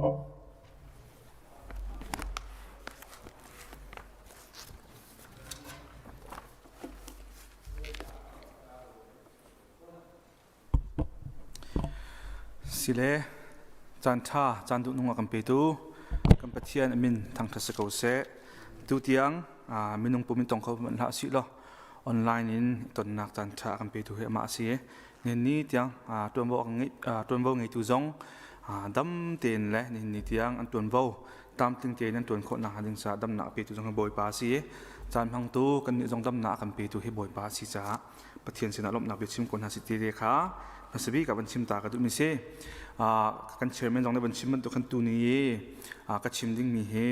Sile caan ṭha caan duhnung a kan petu kan Pathian a min thangṭhat si ko seh. Tutiang minung pum in tong kho hmanh hlah usih law online in tonnak caan ṭha a kan petu hi amah a si. Nihin ni tiang ṭuanvo ngeitu zong dam tein le nihin ni tiang an ṭuanvo tlamtling tein an ṭuan khawh nakhnga ding caah damnak a petu zong hi Bawipa a si. Caan hmangtu kannih zong damnak a kan petu hi Bawipa a si caah Pathian sinah lawmhnak bia chim ko hna si ti te kha hmasabik ah van chim ta ka duhmi si. Kan chairman zong nih van chim bantuk khan tu ni i ka chim dingmi hi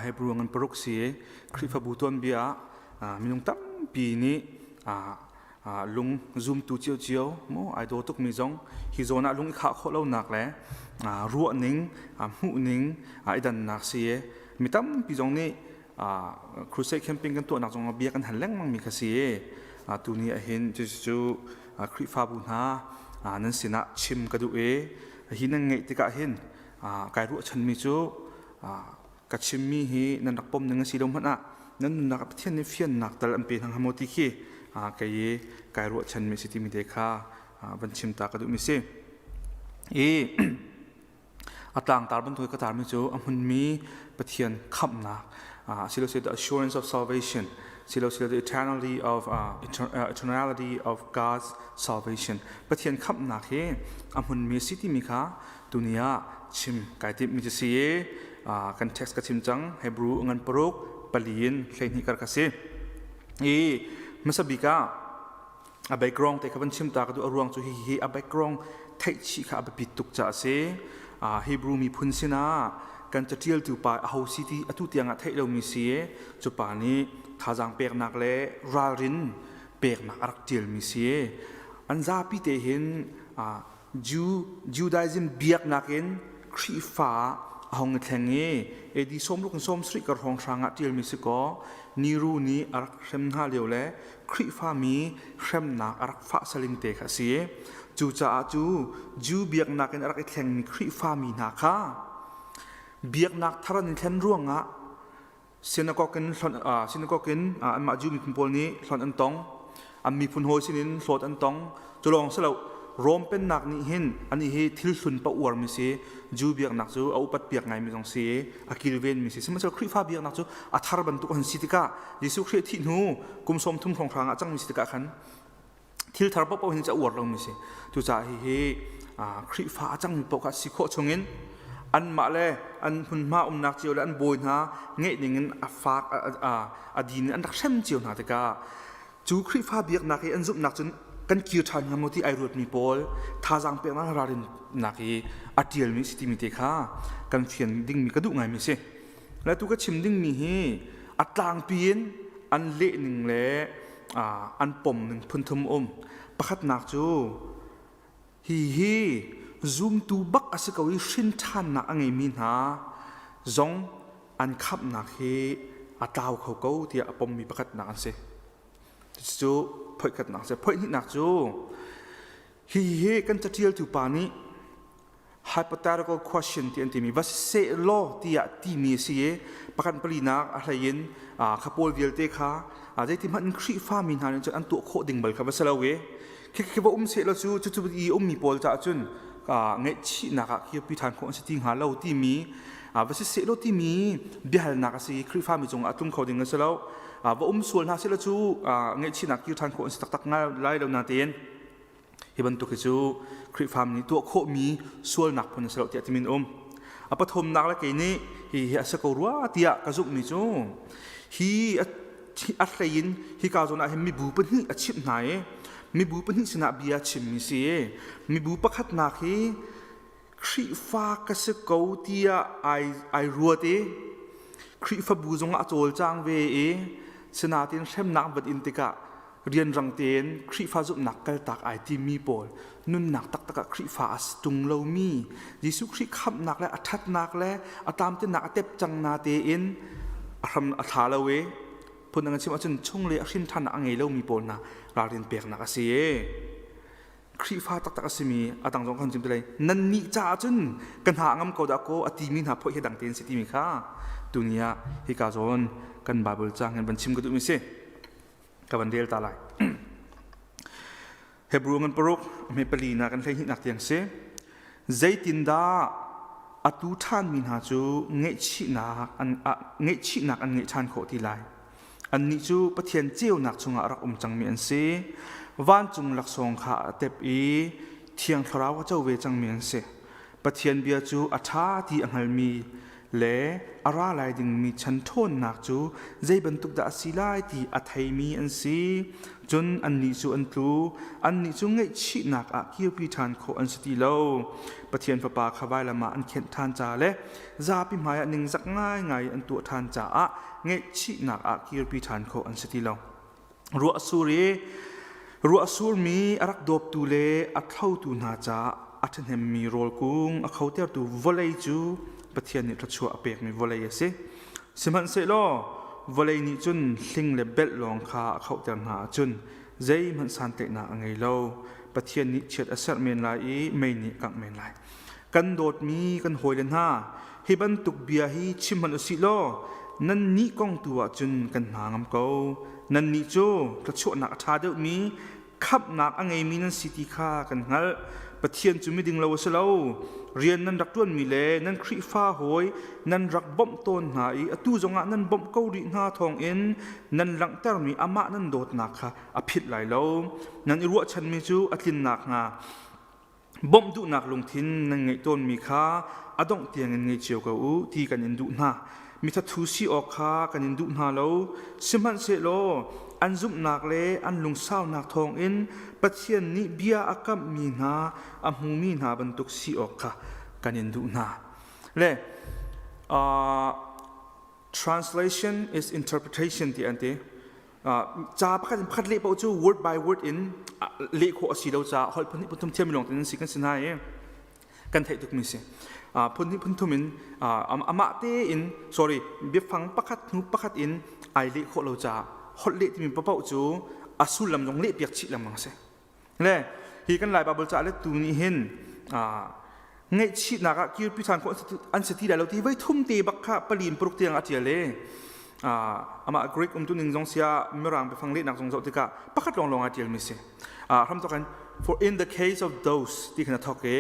Hebrew ngan paruk si i Khrihfabu tuanbia ah minung tampi nih lung zumtu ciocio mu ai daw tukmi zong hi zawn ah lung i khah khawh lonak le ruahning hmuhning i dannak si i mi tampi zong nih crusade camping kan tuahnak zong ah bia kan hal lengmang mi kha si i tuni ahhin cucu Khrihfabu hna nan sinah chim ka duh i hi nan ngeih tikah hin kai ruahchanmi cu ka chimmi hi nan rak pom ning a si lo hmanh ah nan nunnak ah Pathian nih fiannak tal an pe hna hnga maw ti khi kei i kai ruahchanmi si timi te kha van chim ta ka duhmi si. I a tlangtar bantuk ka tarmi cu a hmunmi Pathian khamhnak silose the assurance of salvation silose the eternity of eternality of God's salvation Pathian khamhnak hi a hmunmi si timi kha tuni ah chim kai timhmi cu si i kan text ka chim cang Hebrew ngan paruk pali in 12 kar ka si i hmasa bik ah a background te kha van chim ta ka duh a ruang cu hihi a background theih chih kha a biapit tuk caah a si Hebrew miphun sinah kan catialtu pa aho si ti atu tiang ah theih lomi si cu pa nih thazaang peknak le ralrin peknak a rak tialmi si an zapi te hin Jew Judaism biaknak in Khrihfa a hong i thleng i AD sawmruk in 70 kar hrawnghrang ah ṭialmi si kaw Niru nih a rak hrem hna lio le Khrihfa mi hremnak a rak fah saling te kha a si. Cucaah cu Jew biaknak in a rak i thlengmi Khrihfa mi hna kha biaknak thar an i thlen ruangah synagogue in synagogue in anmah Jew miphun pawl nih hlonh an tong an miphun hawi sinin hlawt an tong cu lawng si lo Rom pennak nih hin ani hi thil hlun pa uarmi si Jew biaknak cu a upat piak ngaimi zong si a kilvenmi si sihmanhsehlaw Khrihfa biaknak cu a thar bantuk an si tikah Jesuh Khrih thih hnu kum 30 hrawnghrang ah cangmi si tikah khan thil thar paohpaoh hin a uar lomi si cucaah hihi Khrihfa a cangmi paoh kha si khawh chungin anmah le an hmunhma umnak cio le an bawi hna ngeih dingin a fak a din in an rak hrem cio hna tikah cu Khrihfa biaknak i an zumhnak cun kan kir ṭhan hnga maw ti ai ruatmi pawl thazaang peknak ralrinnak i a ṭialmi si timi te kha kan fian dingmi ka duh ngaimi si. Le tu ka chim dingmi hi a tlangpi in an lehning le an pom ning phunthum um. Pakhatnak cu hihi zumtu bak a si ko i hrin ṭhannak a ngeimi hna zong an khamhnak hi a tlau kho ko tiah a pommi pakhatnak an si. Cucu phoihkhatnak a si. Phoihhnihnak cu hihi kan caṭialtu pa nih hypothetical question ti an timi va seh law tiah timi a si i pakhat palinak a hlei in kha pawl vialte kha zeiti hmanh in Khrihfa mi hna nih cun an tuah khawh ding bal kha va si lo i khi va um seh law cu cucu i ummi pawl caah cun ngaihchihnak ah kirpi ṭhan khawh an si ti hnga lo timi va si seh law timi biahalnak a si i Khrihfa mi cungah a tlung kho ding a si lo va um sual hna seh law cu ngaihchihnak kir ṭhan khawh an si taktak lai lo natein Hi bantuk hi cu Khrihfa nih tuah khawhmi sualnak phun a si lo tiah timin um. A pathumnak le kei nih hi hi a si ko rua tiah ka zumhmi cu hi a hlei in hika zawn ah hin mibu pahnih a chimh hna i mibu pahnih sinah bia chimmi si i mibu pakhatnak hi Khrihfa ka si ko tiah ai ai ruat i Khrihfabu zongah a cawlcang ve i sinain hremnak van in tikah rianrang tein Khrihfa zumhnak kaltak ai timi pawl nunnak taktak ah Khrihfa a si ṭung lomi Jesuh Khrih khamhnak le a ṭhatnak le a tlamtlinnak a tep cang na tein a hram a thla lo i phundang in chim ahcun chung le a hrin ṭhannak a ngei lomi pawl hna ralrin peknak a si. Khrihfa taktak a simi a dang zong kan chim ti lai nannih caah cun ka hna ngam ko dah kaw a timi hna phoih hi dang tein si timi kha tuni ah hika zawn kan Bible caang in van chim ka duhmi si ka van rel ta lai. Hebrew ngan paruk hme pali na kan 12 nak tiang si. Zeitindah atu ṭhanmi hna cu ngaihchihnak an ngaihchihnak an ngeih ṭhan khawh ti lai? Annih cu Pathian ceunak chungah a rak um cangmi an si. Vancung laksawng kha a tep i Thiang Thlarau a co ve cangmi an si. Pathian bia cu a ṭha ti a hngalmi le a ra lai dingmi chan ṭhawnnak cu zei bantuk dah a si lai ti a theimi an si. Cun annih cu an tlu, annih cu ngaihchihnak ah kirpi ṭhan khawh an si ti lo. Pathian Fapa kha vailam ah an khenh ṭhan ca le zapi hmaiah ningzak ngaingai an tuah ṭhan caah ngaihchihnak ah kirpi ṭhan khawh an si ti lo. Ruah sur i ruah surmi a rak dawptu le a thlotu hna caah a ṭhahnemmi rawl kung a khotertu vawlei cu Pathian nih thluachuah a pekmi vawlei a si. Sihmanhsehlaw vawlei nih cun hling le belh lawng kha a khohter hna ahcun zeihmanh santlaihnak a ngei lo. Pathian nih chiat a serh men lai i mei nih a kangh men lai. Kan dawtmi kan hawile hna, hi bantuk bia hi chim hmanh u sih law nannih kong tu ah cun kan hna ngam ko. Nannih cu thluachuahnak a ṭha deuhmi khamhnak a ngeimi nan si ti kha kan hngalh. Pathian cu miding lo a si lo. Rian nan rak ṭuanmi le nan Khrihfa hawi nan rak bawmh tawn hna i atu zongah nan bawmh ko rih hna thawngin nan langhtermi amah nan dawtnak kha a philh lai lo. Nan i ruahchanmi cu a tlin nakhnga bawmh duhnak lungthin nan ngeih tawnmi kha a dongh tiangin ngei cio ko u ti kan in duh hna. Mithathu si awk kha kan in duh hna lo. Sihmanhsehlaw an zumhnak le an lungsaunak thawngin Pathian nih bia a kamhmi hna a hmumi hna bantuk si awk kha kan in duh hna. Le translation is interpretation ti an ti. Ca pakhat in pakhat leh paoh cu word by word in leh khawh a si lo caah holh phun hnih phun thum thiammi lawng in si kan si hna i kan theih tukmi si. Phun hnih phun thum in amah tein sorry biafang pakhat hnu pakhat in ai leh khawh lo caah holh leh timi paoh cu a sullam zong leh piak chih lengmang a si. Le hi kan Lai Baibal ca lettu nih hin ngaihchihnak ah kirpi ṭhan khawh an si ti lai lo ti voi thum te bak kha palin paruk tiang a ṭial i amah Greek umtu ning zong sia Mirang biafang lehnak zong zoh tikah pakhat lawnglawng a ṭialmi si. Hramthawk in for in the case of those ti khan a thawk i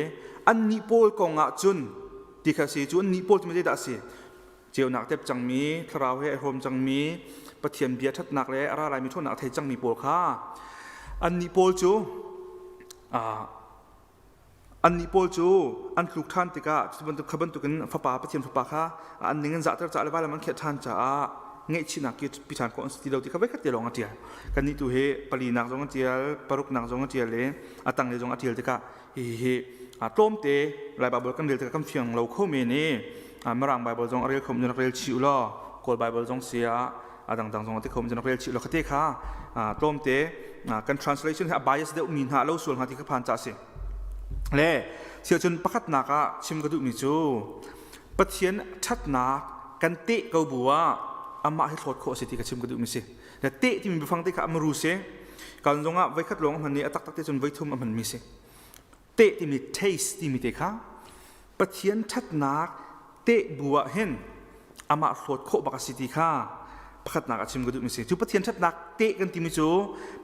annih pawl kong ah cun ti kha si cu annih pawl cu zeidah a si? Ceunak tep cangmi, thlarau he ai hrawm cangmi, Pathian bia ṭhatnak le a ra laimi ṭhawnnak a thei cangmi pawl kha annih pawl cu annih pawl cu an tluk ṭhan tikah cu bantuk kha bantukin fapa Pathian fapa kha an ning an zahter caah le vailam an khiah ṭhan caah ngaihchihnak ki pi ṭhan khawh an si ti lo ti kha voikhat te lawng a ṭial. Kannih tu hi palinak zong a ṭial, paruknak zong a ṭial i a tanglei zong a ṭial tikah hihi tlawmte Lai Baibal kan rel tikah kan fiang lo kho men i Mirang Baibal zong a rel kho rak rel chih u law Kawl Baibal zong si ah a dangdang zong a ti kho rak rel chih law khate kha tlawmte kan translation hi a bias deuh mi hna lo sual hnga ti kha phan ca si le siacun pakhatnak ah chim ka duhmi cu Pathian ṭhatnak kan teh ko bu ah amah hi hlawt khawh a si ti ka chim ka duhmi si le teh timi biafang te kha amaru si kan zong ah voikhat lawng a hman i a taktak te cun voithum a hmanmi si teh timi taste timi te kha Pathian ṭhatnak teh bu ah hin amah hlawt khawh bak a si ti kha pakhatnak a chim ka duhmi si cu Pathian ṭhatnak teh kan timi cu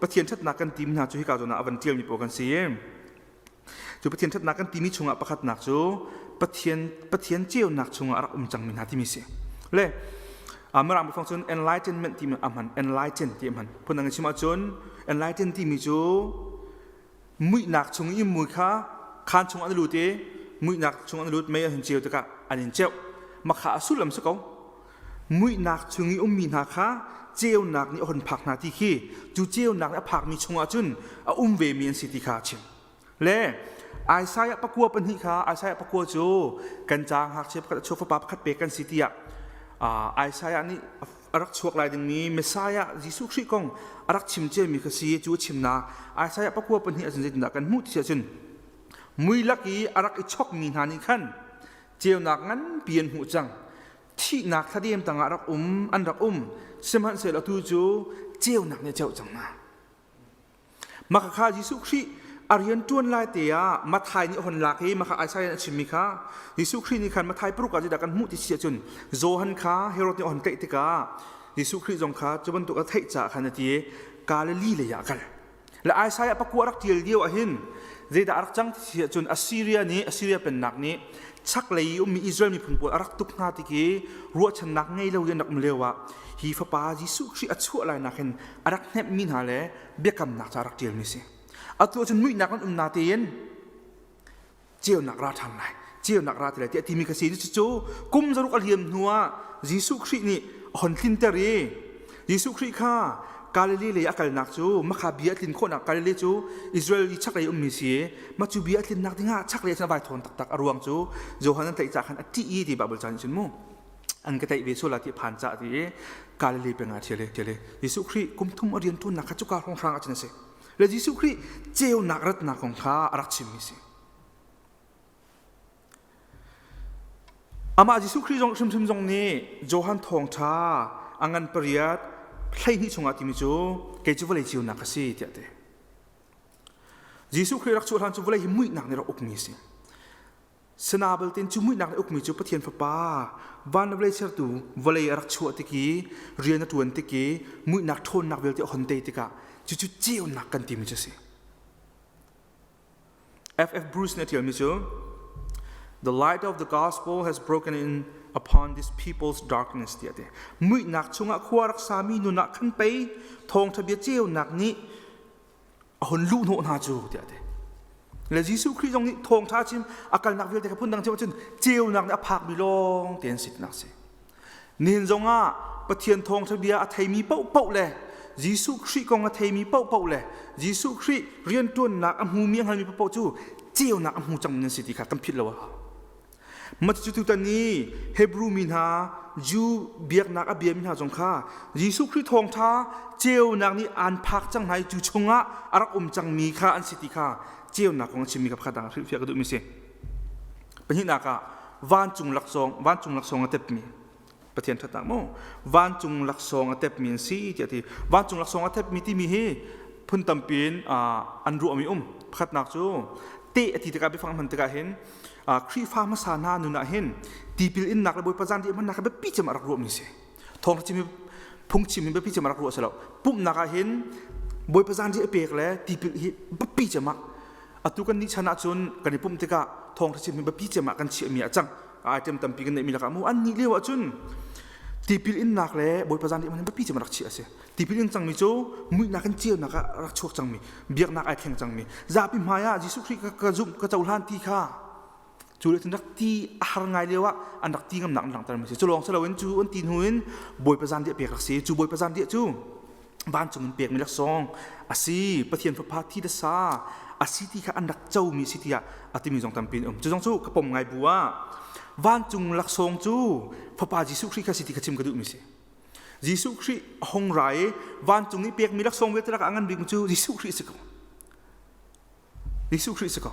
Pathian ṭhatnak kan timi hna cu hika zawn ah a van ṭialmi pawl kan si cu Pathian ṭhatnak kan timi chungah pakhatnak cu Pathian Pathian ceunak chungah a rak um cangmi hna timi si le Mirang biafang cun enlightenment timi a hman enlighten ti a hman phundang in chim ahcun enlighten timi cu muihnak chung i mui kha khaan chung an lut i muihnak chung an lut mei an hun ceu tikah an in ceuh makha a sullam si ko muihnak chung i ummi hna kha ceunak nih a hun phak hna ti khi cu ceunak nih a phakmi chungah cun a um vemi an si ti kha a chim le Isaiah pakua pahnih kha Isaiah pakua cu kan ca ngakchia pakhat a chuak fapa pakhat pek kan si tiah Isaiah nih a rak chuak lai dingmi Messiah Jesuh Khrih kong a rak chim ciami kha si cu a chimnak Isaiah pakua pahnih ahcun zeitindah kan hmuh ti ahcun mui lak i a rak i chokmi hna nih khan ceunak nganpi an hmuh cang thihnak thladem tangah rak um an rak um sihmanhsehlaw atu cu ceunak nih a ceuh cang hna Mah khakha Jesuh Khrih A rian ṭuan lai te ah Matthai nih a hon lak i mah kha Isaiah a chimmi kha Jesuh Khrih nih khan Matthai paruk ah zeidah kan hmuh ti si ahcun Johan kha Herod nih a hon tlaih tikah Jesuh Khrih zong kha cu bantuk a theih caah khan a ti i Galilee lei ah a kal. Le Isaiah pakua rak ṭial lio ah hin zeidah a rak cang ti si ahcun Assyria nih Assyria pennak nih chaklei i ummi Israel miphun pawl a rak tuk hna tik i ruahchannak ngei lo in an rak um lio ah hi fapa Jesuh Khrih a chuah lainak hin a rak hnemhmi hna le biakamnak ca rak ṭialmi si. Atu ahcun muihnak an um natein ceunak ra ṭhan lai, ceunak ra ti lai tiah timi ka si. Cucu kum zaruk a liam hnu ah Jesuh Khrih nih a hon tlinter i Jesuh Khrih kha Galilee lei a kalnak cu makha bia a tlin khawhnak Galilee cu Israel i chaklei ummi si i mah cu bia a tlinnak dingah chaklei ah cun a vai thawn taktak a ruang cu Johan an tlaih ca khan a ṭih i ti Baibal ca nih cun mu an ka tlaih ve sual ti phan ca ti i Galilee peng ah ṭhial i Jesuh Khrih kum thum a rian ṭuannak kha cuka hrawnghrang ah cun a si. Le Jesuh Khrih ceunak ratnak kong kha a rak chimmi si. Amah Jesuh Khrih zong hrimhrim zong nih Johan thawngṭha a ngan pariat 12 chungah timi cu kei cu vawlei ceunak ka si tiah ti. Jesuh Khrih rak chuah hlan cu vawlei hi muihnak nih rak ukmi a si. Sana baltin cu muihnak nih ukmi cu Pathian Fapa van le vawlei sertu vawlei a rak chuah tik i rian a ṭuan tik i muihnak ṭhawnnak vialte a hon tei tikah cucu ceunak kan timi cu a si. F.F. Bruce nih a ṭialmi cu The light of the gospel has broken in upon this people's darkness tiah a ti. Muihnak chungah khua rak sami nun ah khan pei thawngṭha bia ceunak nih a hun luhhnawh hna cu tiah a ti. Le Jesuh Khrih zong nih thawngṭha chim a kalnak vialte kha phundang chim ahcun ceunak nih a phakmi lawng te an si tinak si. Nihin zongah Pathian thawngṭha bia a theimi paohpaoh le Jesuh Khrih kong a theimi paohpaoh le Jesuh Khrih rianṭuannak a hmumi a hngalmi paohpaoh cu ceunak a hmu cangmi nan si ti kha kan philh lo a hau. Mah cucu tutan i Hebru mi hna, Jew biaknak a biami hna zong kha Jesuh Khrih thawngṭha ceunak nih aan phak cang hna i cu chungah a rak um cangmi kha an si ti kha ceunak kong a chimmi kha pakhat dang hrilhfiah ka duhmi si. Pahnihnak ah vancung laksawng, vancung laksawng a tepmi Pathian ṭhatnak mu vancung laksawng a tepmi an si tiah ti. Vancung laksawng a tepmi timi hi phun tampi in an ruahmi um. Pakhatnak cu teh a ti tikah biafang hman tikah hin Khrihfa hmasa hna nun ah hin tipil innak le Bawipa zanriah hmannak kha biapi cem a rak ruahmi si. Thawngṭha chim hi phungchim hi biapi cem a rak ruah si lo. Pumhnak ah hin Bawipa zanriah pek le tipil hi biapi cem ah atu kan nih chan ahcun kan i pumh tikah thawngṭha chim hi biapi cem ah kan chiahmi a cang. Item tampi kan neihmi lakah mu an nih lio ahcun tipil innak le Bawipa zanriah hman hi biapi cem a rak chiah a si. Tipil in cangmi cu muihnak in ceunak ah rak chuak cangmi, biaknak ai thleng cangmi, zapi hmai ah Jesuh Khrih ka zumh ka cohlan ti kha cu le cun rak ti a har ngai lio ah an rak ti ngamnak an langhter mi si. Cu lawng si loin cu an ti hnu in Bawipa zanriah pek rak si. Cu Bawipa zanriah cu vancung in pekmi laksawng a si. Pathian Fapa thi le sa a si ti kha an rak comi si tiah a timi zong tampi an um. Cu zong cu ka pom ngai bu ah vancung laksawng cu Fapa Jesuh Khrih kha si ti kha chim ka duhmi si. Jesuh Khrih a hung ra i vancung i pekmi laksawng vialte lakah a ngan bikmi cu Jesuh Khrih a si ko. Jesuh Khrih a si ko.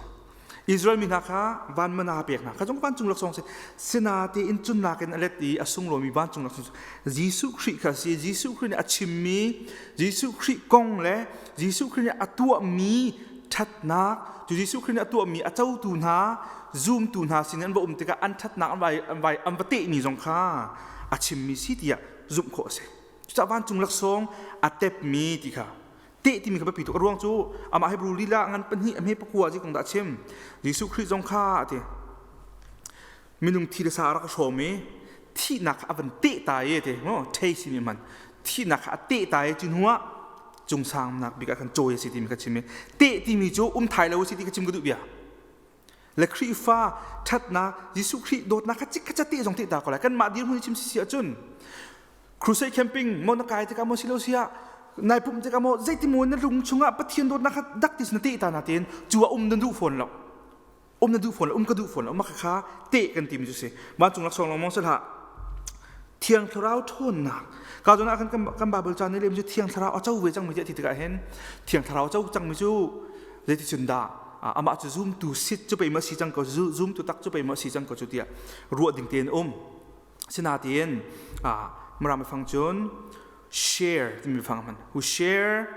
Israel mi hna kha van mana pek hna kha zong vancung laksawng si. Sinatein cunnak in a let i a sunglawimi vancung laksawng Jesuh Khrih kha si. Jesuh Khrih nih a chimmi Jesuh Khrih kong le Jesuh Khrih nih a tuahmi ṭhatnak cu Jesuh Khrih nih a tuahmi a cotu hna zumtu hna sin an va um tikah an ṭhatnak an vai an vai an va tehmi zong kha a chimmi si tiah zumh khawh a si. Cucaah vancung laksawng a tepmi ti kha teh timi kha biapi tuk a ruang cu amah Hebrew lila ngan pahnih a hme pakua zi kong dah a chim. Jesuh Khrih zong kha a ti. Minung thi le sa a rak hrawm i thihnak kha a van teh ta i ti mo taste mi man thihnak kha a teh ta i cu hnu ah cungsangnak bik ah khan cawi a si timi kha chim i teh timi cu um thai lo a si ti kha chim ka duh bia. Le Khrihfa ṭhatnak Jesuh Khrih dawtnak kha cik kha te zong te ta ko lai kanmah dirhmun i chim si si ahcun crusade camping mo na kai tikah mo silo sia nai pumh tikah mo zeiti mo na lung chungah Pathian dawtnak kha dak ti na te ta na tein cu ah um na duh fawn lo um na duh fawn lo um ka duh fawn lo ma kha te kan timi cu si vancung laksawng lawng mong sihlah Thiang Thlarau ṭhawnnak ka zawn ah khan kan Bible ca nih lem cu Thiang Thlarau a co ve cangmi ti a ti tikah hin Thiang Thlarau a co cangmi cu zeiticun dah amah cu zumtu sit cu pei ma si cang ko zumtu tak cu pei ma si cang ko cu tiah ruah ding tein um sinatein Mirang biafang cun share timi biafang hman who share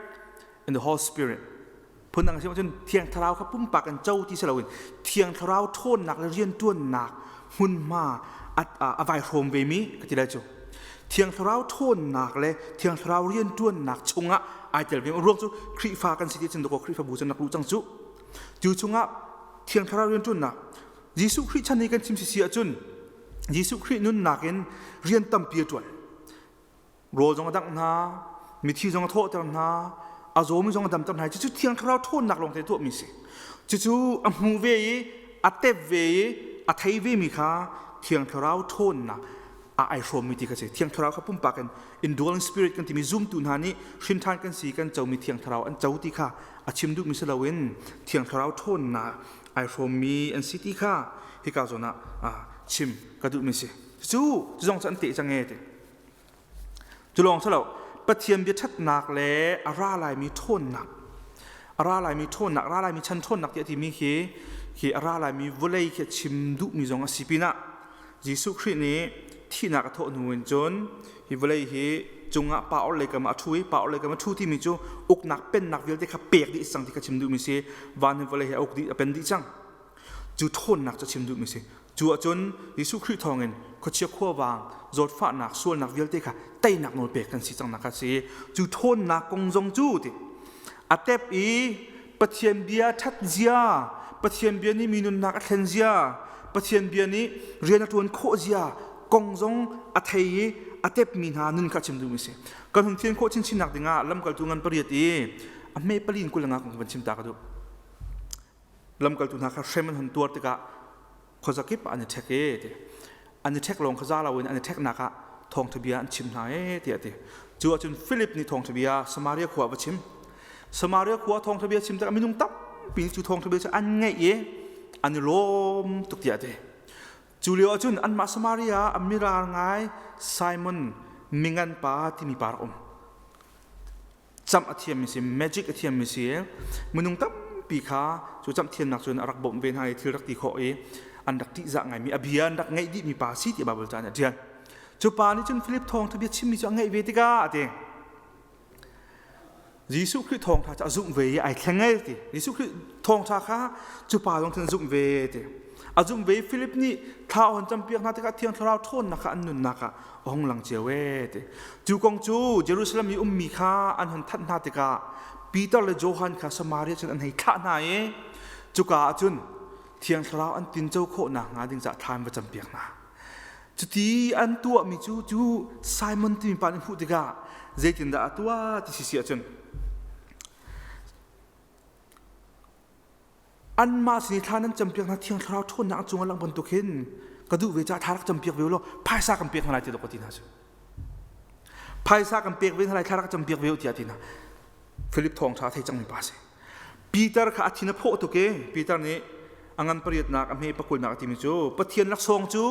in the Holy Spirit. Phundang a si ahcun Thiang Thlarau kha pumpak in co ti si loin Thiang Thlarau ṭhawnnak le rianṭuannak hmunhma a vai hrawm vemi ka ti lai cu. Thiang Thlarau ṭhawnnak le Thiang Thlarau rianṭuannak chungah ai tel ve. Ruang cu Khrihfa kan si ti cun dakaw Khrihfabu cun rak luh cang cu. Cu chungah Thiang Thlarau rianṭuannak Jesuh Khrih chan i kan chim sisi ahcun Jesuh Khrih nunnak in rian tampi a ṭuan. Rawl zong a dangh hna, mithi zong a thawhter hna, a zawmi zong a damter hna. Cucu Thiang Thlarau ṭhawnnak lawng te tuahmi si. Cucu a hmu ve i a tep ve i a thei vemi kha Thiang Thlarau ṭhawnnak a ai hrawmmi ti kha si. Thiang Thlarau kha pumpak in indwelling spirit kan timi zumtu hna nih hrinṭhan kan si kan comi Thiang Thlarau an co ti kha a chim duhmi si loin Thiang Thlarau ṭhawnnak ai hrawmmi an si ti kha hika zawn ah chim ka duhmi si. Cu zong cu an teh cang e ti. Cu lawng si lo, Pathian bia ṭhatnak le a ra laimi ṭhawnnak, a ra laimi ṭhawnnak, a ra laimi chan ṭhawnnak tiah timi khi khi a ra laimi vawlei khi a chim duhmi zong a si pinah Jesuh Khrih nih thihnak a thawh hnu in cun hi vawlei hi cungah pa orhlei kam ah a ṭhu i pa orhlei kam a ṭhu timi cu uknak pennak vialte kha pek dih cang ti kha chim duhmi si. Van hi vawlei hi a uk dih a pen dih cang. Cu ṭhawnnak cu a chim duhmi si. Cu ahcun Jesuh Khrih thawngin khuachia khuavang, zawtfahnak, sualnak vialte kha teinak nawl pek kan si cangnak kha si. Cu ṭhawnnak kong zong cu ti a tep i Pathian bia ṭhat zia, Pathian bia nih mi nunnak a thlen zia, Pathian bia nih rian a ṭuan khawh zia kong zong a thei i a tepmi hna nun kha chim duhmi si. Kan hun fian khawh chinchinnak dingah lamkaltu ngan pariat i a hme palin kul nga kong van chim ta ka duh. Lamkaltu hna kha hrem an hun tuar tikah khuazakip ah an i ṭhek e ti. An i ṭhek lawng kha za loin an i ṭheknak ah thawngṭha bia an chim hna e tiah a ti. Cu ahcun Philip nih thawngṭha bia Samaria khua ah va chim. Samaria khua thawngṭha bia chim tikah minung tampi nih cu thawngṭha bia cu an ngaih i an i lawm tuk tiah a ti. Cu lio ahcun anmah Samaria ah a mirar ngai Simon mingan pa timi pa rak um. Camh a thiammi si, magic a thiammi si. Minung tampi kha cu camh thiamnak cun a rak bawmh ve hna i thil rak ti khawh i an rak ṭihzah ngaimi a bia an rak ngaih dihmi pa si ti Baibal ca nih a ṭial. Cu pa nih cun Philip thawngṭha bia chimmi cu a ngaih ve tikah a ti. Jesuh Khrih thawngṭha cu a zumh ve i ai thleng ai ti. Jesuh Khrih thawngṭha kha cu pa zong cun a zumh ve ti. A zumh ve i Philip nih thla a hon campiak hna tikah Thiang Thlarau ṭhawnnak kha an nunnak ah a hung lang cio ee ti. Cu kong cu Jerusalem i ummi kha an hun thanh hna tikah Peter le Johan kha Samaria cun an hei thlah hna i cuka ah cun Thiang Thlarau an tinco khawh nakhnga ding caah thla an va campiak hna. Cuti an tuahmi cu cu Simon timi pa nih hmuh tikah zeitindah a tuah ti si si ahcun anmah sin i thla nan campiak hna Thiang Thlarau ṭhawnnak an cungah lang bantuk hin ka duh ve caah thla rak campiak ve u law phaisa kan pek hna lai ti dawk ka ti hna cu. Phaisa kan pek ve hna lai thla rak campiak ve u tiah ti hna. Philip thawngṭha thei cangmi pa a si. Peter kha a thin a phawh tuk i Peter nih a ngan pariatnak a hme pakulnak a timi cu Pathian laksawng cu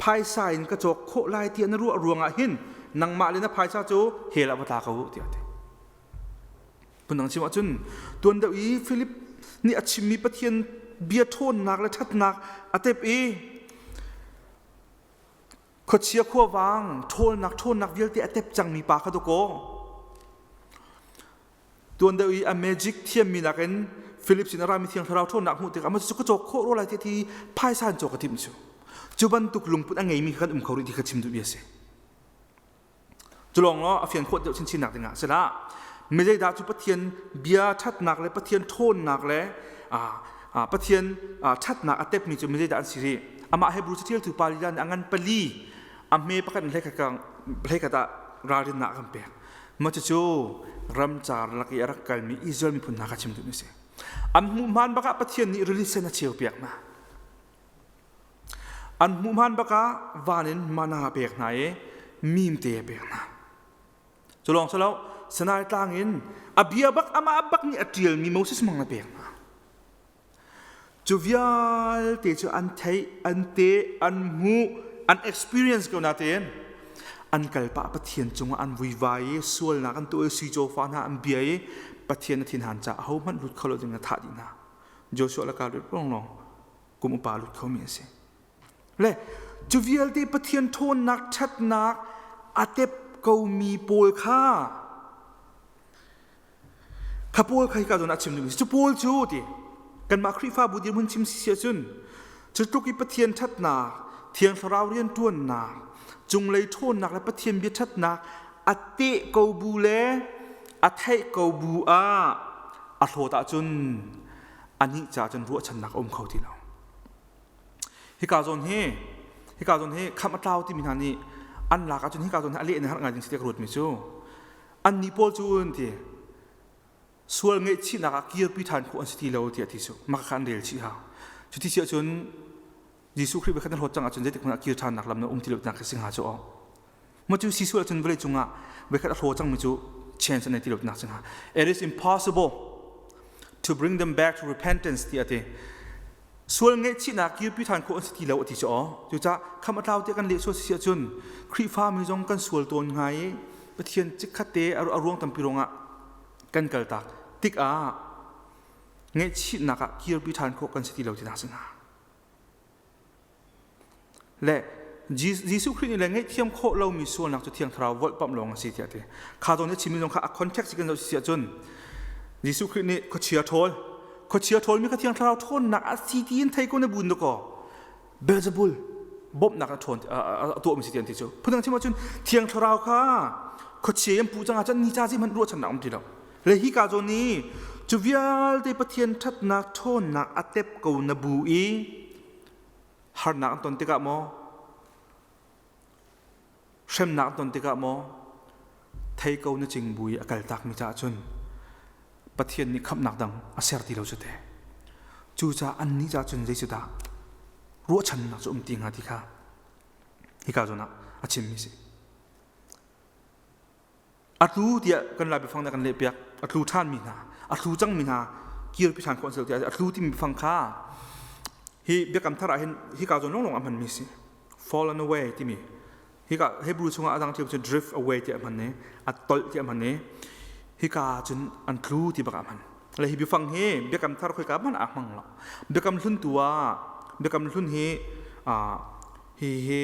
phaisa in ka cawk khawh lai tiah na ruah ruangah hin nangmah le na phaisa cu hell ah va tla ko u tiah a ti. Phundang chim ahcun tuan deuh i Philip nih a chimmi Pathian bia ṭhawnnak le ṭhatnak a tep i Khuachia khuavang ṭhawlnak ṭhawnnak vialte a tep cangmi pa kha dawkaw. Tuan deuh i a magic thiammi nakin Philip sin a rami thiang thlarau ṭhawnnak hmuh tikah amah cu ka cawk khawh rua lai ti ti phaisa in cawk a timh cu. Cu bantuk lungput a ngeimi kha kan um kho rih ti kha chim duhmi a si. Cu lawng law a fian khawh deuh chinchin nak dingah sila mi zeidah cu Pathian bia ṭhatnak le Pathian ṭhawnnak le Pathian ṭhatnak a tepmi cu mi zeidah an si rih amah Hebrew caṭialtu pa lila nih a ngan pali a hme pakhat in hleikhat ah ralrinnak a kan pek mah cucu ramcar lak i a rak kalmi Israel miphun hna kha chim duhmi a si an hmuh hmaan bakah Pathian nih rili sen a cheupiak hna An hmuh hmaan bak ah van in mana a pek hna i mimte a pek hna. Cu lawng si lo, Sinai tlang in a bia bak amah bak nih a ṭialmi Moses mang a pek hna. Cu vialte cu an theih, an te, an hmuh, an experience ko natein an kalpah Pathian cungah an vuivai i sualnak an tuah i sui cawfa hna an bia i Pathian a thinhan caah ahohmanh lut kho lo ding a thah dih hna. Joshua le Caleb lawnglawng kum upa lut khomi an si. Le cu vialte Pathian ṭhawnnak ṭhatnak a tep komi pawl kha Kha Paul kha hika zawn ah chim duhmi cu Paul cu ti kanmah Khrihfabu dirhmun chim si ahcun cu tluk i Pathian ṭhatnak, Thiang Thlarau rianṭuannak, cunglei ṭhawnnak le Pathian bia ṭhatnak a teh ko bu le a theih ko bu ah a hlawt ahcun anih caah cun ruahchannak a um kho ti lo. Hika zawn hi hika zawn hi khamh a tlau timi hna nih an lak ahcun hika zawn hi a leh in har ngai ding si tiah ka ruatmi cu annih pawl cu an ti sual ngaihchihnak ah kirpi ṭhan khawh an si ti lo tiah ti cu mah kha an rel chih hau. Cuti si ahcun Jesuh Khrih kha na hlawt cang ahcun zeitik hmanh ah kir ṭhannak lam na um ti lo tinak khi si hnga cu aw. Ma cu si sual ahcun vawlei cungah voikhat a hlaw cangmi cu chance an nei ti lo tinak si hnga. It is impossible to bring them back to repentance ti a ti. Sual ngaihchihnak kirpi ṭhan khawh an si ti lo a ti cu aw. Cucaah kham a tlau tiah kan leh sual si ahcun Khrihfa mi zong kan sual tawn hnga i Pathian chikkhat te a ruang tampi ruangah kan kaltak tikah ngaihchihnak ah kirpi ṭhan khawh kan si ti lo tinak si hnga. Le Jesuh Khrih nih le ngaihthiam khawh lomi sualnak cu Thiang Thlarau volhpamh lawng a si tiah a ti. Kha zawn i chimmi zong kha a context kan zoh si ahcun Jesuh Khrih nih khuachia ṭhawl, khuachia ṭhawlmi kha Thiang Thlarau ṭhawnnak a si tiin thei ko na bun dakaw Beelzebul bawmhnak a ṭhawn a tuahmi si ti an ti cu. Phundang chim ahcun Thiang Thlarau kha khuachia in puh cang ahcun ni ca zeihmanh ruahchannak um ti lo. Le hi ka zawn i cu vialte Pathian ṭhatnak ṭhawnnak a tep ko na bu i harnak an ton tikah maw hremnak an ton tikah maw thei ko na cing bu i a kaltakmi caah cun Pathian nih khamhnak dang a ser ti lo cu te. Cucaah annih caah cun zei cu dah ruahchannak cu um ti hnga ti kha hika zawn ah a chimmi si. A tlu tiah kan Lai biafang nih kan lehpiak. A tlu ṭhanmi hna, a tlu cangmi hna kirpi ṭhan khawh an si lo tiah a tlu timi biafang kha hi biakam thar ah hin hika zawn lawnglawng a hmanmi si. Fallen away timi hika Hebrew chungah a dang ṭhiam cun drift away tiah a hman i a tolh tiah a hman i hika cun an tlu ti bak ah a hman. Le hi biafang hi biakam thar khoika hmanh ah hmang lo. Biakam hlun tu ah biakam hlun hi hi hi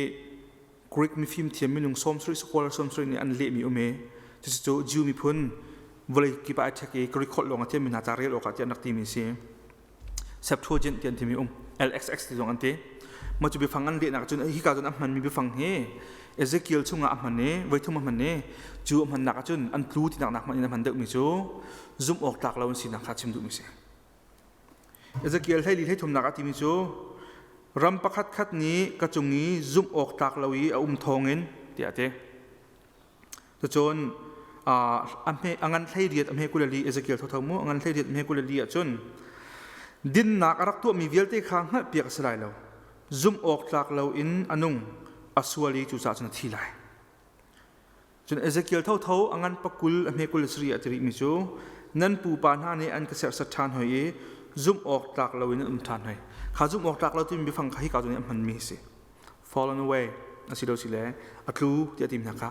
Greek mifim thiam minung 70 scholar 70 nih an lehmi um i cucu Jew miphun vawlei kip ah ai ṭhek i Greek holh lawng a thiammi hna ca rel awkah tiah an rak timi si. Septuagint ti an timi um LXX ti zong an ti. Mah cu biafang an lehnak cun hika cun a hmanmi biafang hi Ezekiel chungah a hman i voithum a hman i cu a hmannak ahcun an tlu tinak nak hmanh in a hman deuhmi cu zumh awk tlak lo an sinak kha chim duhmi si. Ezekiel 14 hleithumnak ah timi cu ram pakhatkhat nih ka cung i zumh awk tlak lo i a um thawngin tiah a ti. Cucun a ngan 18 a hme 22 Ezekiel thotho mu a ngan 18 a hme 22 ahcun dinnak a rak tuahmi vialte kha hngalhpiak a si lai lo. Zumh awk tlak lo in a nung a sual i cucaah cun a thi lai. Cun Ezekiel thotho a ngan pakul a hme 23 ah ti rihmi cu nan pupa hna nih an ka serhsat ṭhan hoi i zumh awk tlak loin an um ṭhan hoi. Kha zumh awk tlak lo timi biafang kha hika zawn i a hmanmi a si. Fallen away a si lo si le a tlu tiah timi hna kha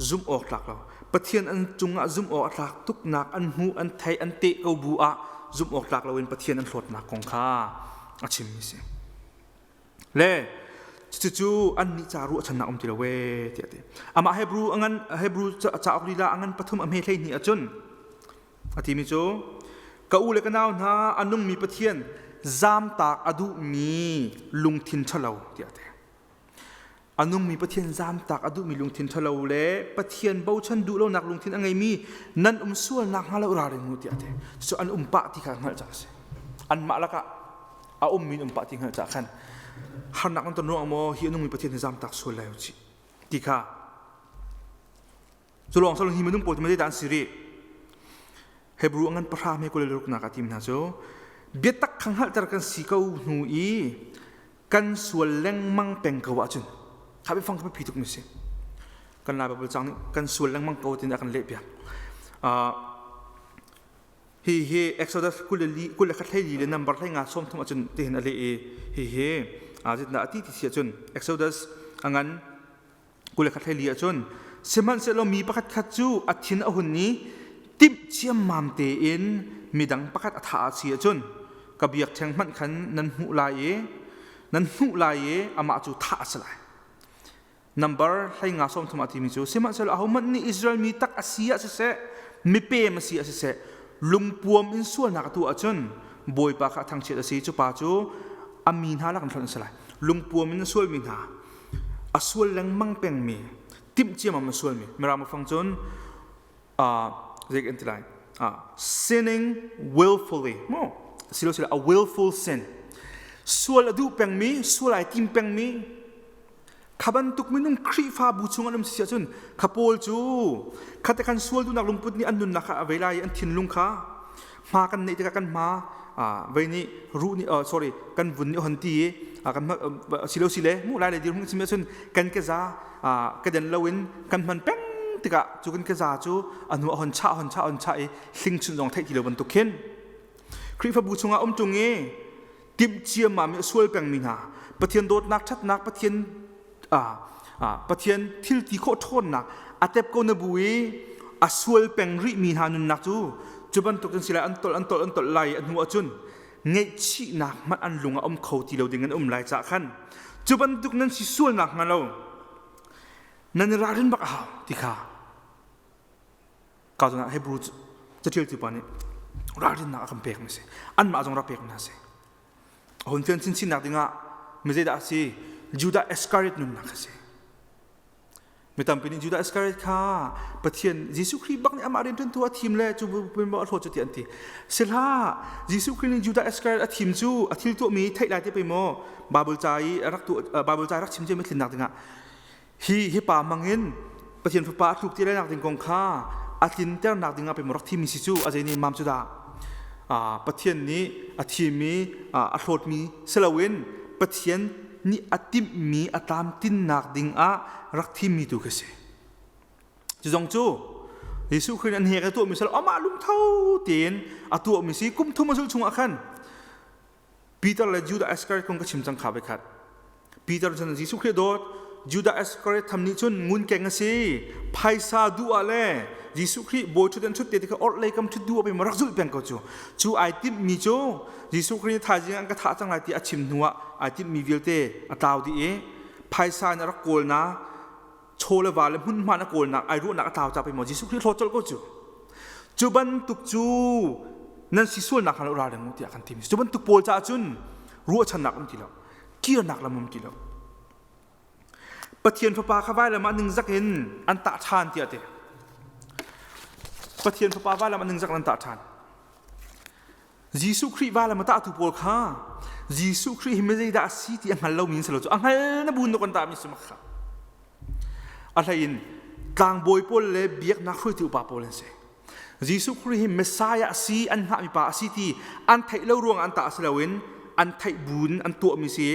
zumh awk tlak lo. Pathian an cungah zumh awk a tlak tuknak an hmuh an theih an teh ko bu ah zumh awk tlak loin Pathian an hlawtnak kong kha a chimmi a si. Le cucu annih ca ruahchannak um ti lo ee tiah a ti. Amah Hebrew a ngan Hebrew cauk lila a ngan pathum a hme 12 ahcun a timi cu ka u le ka nau hna a nungmi Pathian zamtak a duhmi lungthin ṭhalo tiah a ti. A nungmi Pathian zamtak a duhmi lungthin ṭhalo le Pathian bochan duh lonak lungthin a ngeimi nan um sual nakhnga lo ralring u tiah a ti. Cucu an um pah ti kha hngalh cang a si. Anmah lakah a ummi an um pah ti hngalh cah khan harnak an ton ruangah maw hi a nungmi Pathian hi zamtak sual lai u cih ti kha cu lawng salon hi minung pawl cu zeidah an si rih Hebrew a ngan pahra me kul le ruknak ah tim hna cu biatak kha hngalhter kan si ko hnu i kan sual lengmang peng ko ahcun kha biafang kha biapi tuk mi si kan Lai Bible cang nih kan sual lengmang ko tin a kan leh piak Hi hi Exodus 21 hlei le number hlei nga 30 ahcun tihin a leh i hi hi zetdah a ti ti si ahcun Exodus a ngan 21 hlei li ahcun sihmanhsehlaw mi pakhat khat cu a thin a hun i timh ciammam tein midang pakhat a thah a si ahcun ka biakṭheng hmanh khan nan hmuh lai i nan hnuh lai i amah cu thah a si lai. Number 15 30 a timi cu sihmanhsehlaw ahohmanh nih Israel mi tak a si ah siseh mipem a si ah siseh. Lungpuam in sualnak a tuah ahcun Bawipa kha a thangchiat a si. Cu pa cu a mi hna lak in hlonh a si lai. Lungpuam in a sualmi hna, a sual lengmang pengmi, timh ciammam a sualmi, Mirang fang cun zei kan ti lai sinning willfully mu silo silo a willful sin sual a duh pengmi sual ai tim pengmi kha bantuk minung Khrihfabu chung an um si ahcun kha pawl cu khate khan sual duhnak lungput nih an nunnak kha a vei lai i an thinlung kha hma kan neih tikah kan hma vei nih ruh nih sorry kan vun nih hon ti i kan silo sile mu lai le dir hung chim ahcun kan keza ka den loin kan hman peng tikah cu kan keza cu a hnu a hon chah hon chah hon chah i hling chun zong theih ti lo bantuk khin Khrihfabu chungah um ṭung i timh ciammam i a sual pengmi hna Pathian dawtnak ṭhatnak Pathian Pathian thil ti khawh ṭhawnnak a tep ko na bu i a sual peng rihmi hna nunnak cu cu bantuk in si lai an tolh an tolh an tolh lai i a hnu ahcun ngaihchihnak hmanh an lung a um kho ti lo ding an um lai cah khan cu bantuk nan si sualnak hnga lo nan i ralrin bak a hau ti kha ka zawn ah Hebrew caṭialtu pa nih ralrinnak a kan pek mi si anmah zong rak pek hna si a hun fian chinchinnak dingah mi zeidah a si Judah Iscariot nunnak a si mi tampi nih Judah Iscariot kha Pathian Jesuh Khrih bak nih amah rianṭuantu a thim le cu maw a hlawt cu ti an ti sihlah Jesuh Khrih nih Judah Iscariot a thim cu a thil tuahmi theih lai te pei maw Bible ca i rak tuah Bible ca rak chim ciami thlinnak dingah Hi hi pa hmangin Pathian Fapa a tluk ti lainak ding kong kha a tlinternak dingah pei maw rak thimmi si cu a zei nih mam cu dah Pathian nih a thimmi a hlawtmi si loin Pathian nih a timhmi a tlamtinnak dingah rak thimmi tu khi si. Cu zong cu Jesuh Khrih an hek a tuahmi si lo amah lungtho tein a tuahmi si kum thum a zulh chungah khan Peter le Judah Iscariot kong ka chim cang kha khat. Peter cun Jesuh Khrih dawt Judah Iscariot tham nih cun ngunkeng a si phaisa duh ah le Jesuh Khrih bawi ṭhut an ṭhut te kha orhlei kam ṭhut duh ah pei rak zulh peng ko cu cu ai timhmi cu Jesuh Khrih nih thaizing an ka thah cang lai ti a chim hnu ah ai timhmi vialte a tlau dih i phaisa in a rak kawl na chaw le va le hmunhma na kawlnak ai ruahnak a tlau ca pei maw Jesuh Khrih hlawt colh ko cu cu bantuk cu nan si sualnak hna lo ralring u tiah kan timi cu bantuk pawl caah cun ruahchannak um ti lo kirnak lam um ti lo Pathian fapa kha vailam ah ningzak in an tah ṭhan tiah ti Pathian fapa vailam ah ningzak in an tah ṭhan Jesuh Khrih vailam a tahtu pawl kha Jesuh Khrih hi zeidah a si ti a hngal lomi an si lo cu a hngal na bu in kan tahmi si kha a hlei in tlangbawi pawl le biaknak hruaitu upa pawl an si Jesuh Khrih hi Messiah a si an hngahmi pa a si ti an theih lo ruangah an tah si loin an theih buin an tuahmi si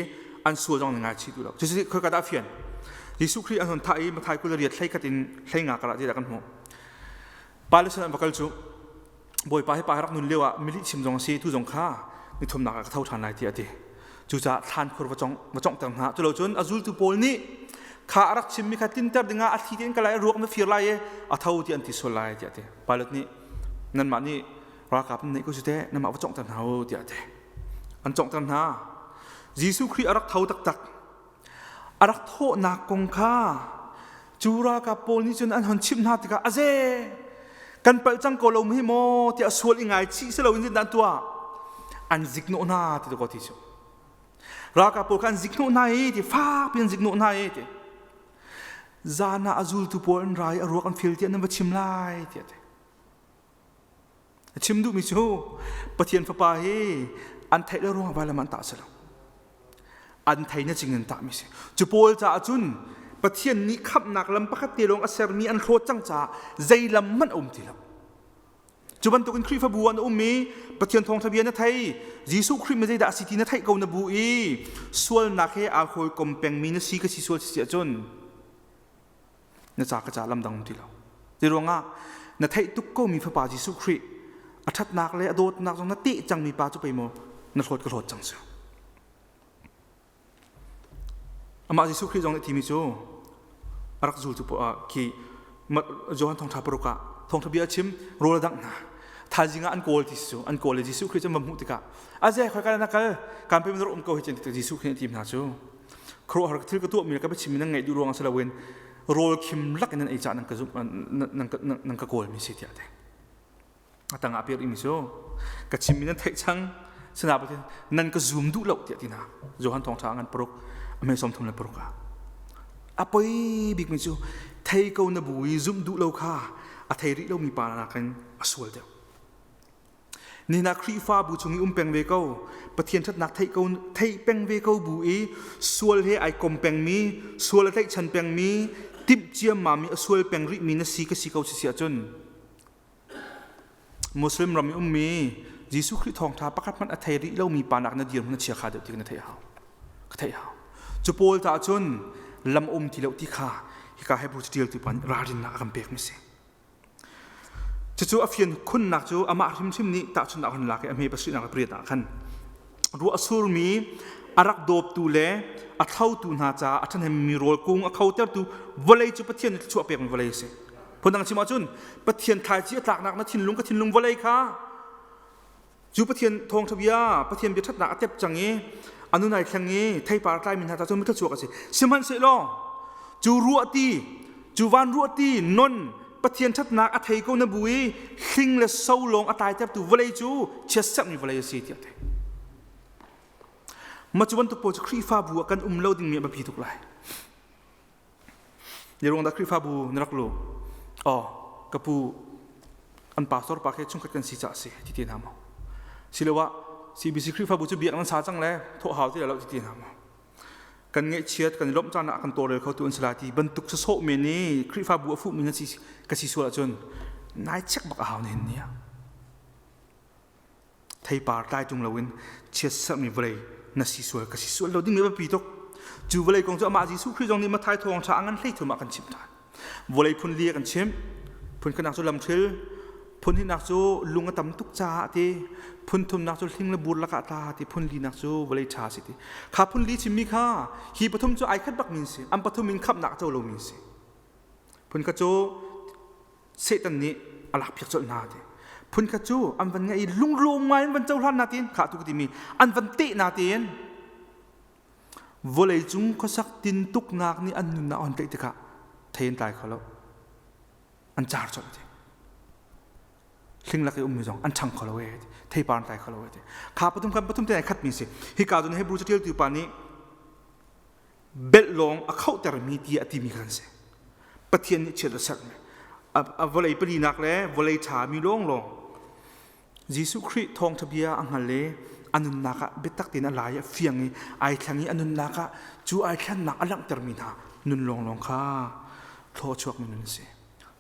an sual zong an ngaichih duh lo cucu khoi dah fian Jesuh Khrih an hon thah i Mathai 28 hlei khat in hlei nga karah ti dah kan hmuh Palestine an va kal cu Bawipa hi pa rak nun lio ah milih chim zong a si tu zong kha ni thumnak ah ka tho ṭhan lai tiah a ti. Cucaah thlan khur va cong va conghter hna. Culo cun a zultu pawl nih kha a rak chimmi kha tlinter dingah a thli tein ka lai ruak na fir lai i a tho ti an ti sual lai tiah a ti. Pilate nih nanmah nih ralkap nan neih ko cu teh nanmah va conghter hna u tiah a ti. An conghter hna. Jesuh Khrih a rak tho taktak. A rak thawhnak kong kha cu ralkap pawl nih cun an hon chimh hna tikah aze kan palh cang ko lo hi maw tiah sual i ngaichih si loin zeidah an tuah an ziknawh hna ti ko ti cu ralkap pawl kha an ziknawh hna i ti fakpi an ziknawh hna i ti zan ah a zultu pawl an ra i a ruak an fil tiah nan va chim lai tiah ti A chim duhmi cu Pathian Fapa hi an theih lo ruangah vailam an tah si lo. An thei na cing in tahmi si. Cu pawl caah cun Pathian nih khamhnak lam pakhat te lawng a sermi an hlawt cang caah zei lam hmanh a um ti lo. Cu bantukin Khrihfabu an um i Pathian thawngṭha bia na thei, Jesuh Khrih mi zeidah a si ti na theih ko na bu i sualnak he aa hawikom pengmi na si ka si sual si ahcun na ca ka ca lam dang um ti lo ti ruangah na theih tuk ko mi fapa Jesuh Khrih a ṭhatnak le a dawtnak zong na teh cangmi pa cu pei maw na hlawt ka hlawt cang si amah Jesuh Khrih zong nih timi cu a rak zul cu khi Johan thawngṭha paruk ah thawngṭha bia a chim rawl a dangh hna thaizing ah an kawl ti cu an kawl le Jesuh Khrih cu an va hmuh tikah a ze khoi kal na kal kan pe um ko hi cun Jesuh Khrih nih ti hna cu khuaruahhar thil ka tuahmi le ka biachimmi nan ngaih duh ruangah si loin rawl khim lak in nan ei caah nan ka zumh nan ka kawlmi si tiah a ti. A tangah pek rihmi cu ka chimmi nan theih cang sinain nan ka zum duh lo tiah ti hna. Johan thawngṭha ngan paruk a hme 36 ah. A poi bikmi cu thei ko na bu i zumh duh lo kha a thei rih lomi pa nakin a sual deuh. Nihna Khrihfabu chung i um peng ve ko, Pathian ṭhatnak theih ko theih peng ve ko bu i sual he ai kom pengmi, sual a tlaihchan pengmi, timh ciammam i a sual peng rihmi na si ka si ko si si ahcun Muslim ram i ummi Jesuh Khrih thawngṭha pakhat hmanh a thei rih lomi pa nak na dirhmun a chia kha deuh ti na theih hau. Ka theih hau. Cu pawl ta cun lam um ti lo ti kha hika Hebrew caṭialtu pa nih ralrinnak a kan pekmi si. Cucu a fian khunnak cu amah hrimhrim nih tahchunhnak hun lak i a hme pasarihnak le pariat ah khan ruah a surmi a rak dawptu le a thlotu hna caah a ṭhahnemmi rawl kung a khotertu vawlei cu Pathian nih thluachuah pekmi vawlei a si. Phundang chim ahcun Pathian thlaici a tlaknak na thinlung ka thinlung vawlei kha Cu Pathian thawngṭha bia, Pathian bia ṭhatnak a tep cang i a nun ai thleng i theipar a tlaimi hna ca cu mithluachuak a si. Sihmanhsehlaw cu ruahti, cu van ruahti non Pathian ṭhatnak a thei ko na bu i hling le so lawng a tlaitertu vawlei cu chiatserhmi vawlei a si tiah a ti. Mah cu bantuk pawl cu Khrihfabu ah kan um lo dingmi a biapi tuk lai. Ni ruang dah Khrihfabu na rak luh? Oh, ka pu an pastor pa khi chungkhat kan si caah si ti ti hna maw? Siloah CBC Khrihfabu cu biak nan sa cang le thawh hau ti lo ti ti hna maw? Kan ngaihchiat kan i lawmh caan ah kan tawlrel kho tu an si lai ti bantuk sawsawh men i Khrihfabu a fuhmi na si ka si sual ahcun nai check bak a hau nihin ni ah. Theipar tlai ṭung loin chiatserhmi vawlei na si sual ka si sual lo ding mi a biapi tuk. Cu vawlei kong cu amah Jesuh Khrih zong nih Matthai thawngṭha a ngan 13 ah kan chimh ṭhan. Vawlei phun li a kan chimh. Phun khatnak cu lamhril, phun hnihnak cu lung a tam tuk caah ti, phun thumnak cu hling le bur lakah tla ti, phun linak cu vawlei ṭha si ti. Kha phun li chimmi kha hi pathum cu ai khat bakmi an si. An pathum in khamhnak a co lomi an si. Phun khat cu Satan nih a lakpiak colh hna ti. Phunkhat cu an van ngaih i lunglawm ngai an van cohlan na tiin kha tu ka timi an van teh na tiin vawlei cung khuasak tintuknak nih an nunnak an tlaih tikah thei an tlai kho lo an car colh ti hling lak i ummi zong an ṭhang kho lo e theipar an tlai kho lo e ti kha pathum khan pathum te ai khatmi si hika cun Hebrew caṭialtu pa nih belh lawng a khohtermi tiah a timi kha an si. Pathian nih chiat a serhmi. A vawlei palinak le vawlei ṭhami lawnglawng Jesuh Khrih thawngṭha bia a hngal i a nunnak ah biatak tein a lai a fiang i ai thleng i a nunnak ah cu ai thlennak a langhtermi hna nun lawnglawng kha thluachuakmi nun a si.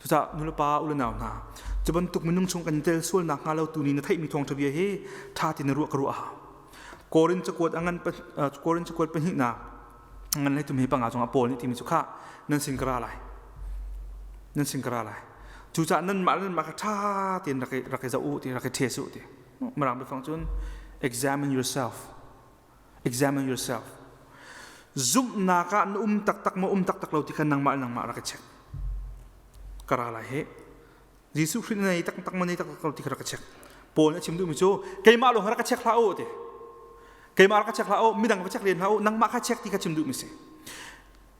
Cucaah nulepa u le nau hna cu bantuk minung chung kan tel sual nakhnga lo tu ni na theihmi thawngṭha bia hi ṭha tein na ruah ka ruah a hau. Korin cakuat a ngan Korin cakuat pahnihnak ngan lei tum hi panga cungah Paul nih timi cu khah nan sin ka ra lai nan sin ka ra lai cucaah nanmah le nanmah kha ṭha tein rak i rak i zoh u ti rak i ṭhes u ti mirang biafang cun examine yourself examine yourself zumhnak ah na um taktak maw um taktak lo ti kha nangmah le nangmah rak i check ka ra lai hi Jesuh Khrih na nei taktak maw nei taktak lo ti kha rak ka check. Paul nih a chim duhmi cu keimah lawng rak ka check hlah u ti. Keimah rak ka check hlah u, midang va check len hlah u, nangmah kha check ti kha chim duhmi si.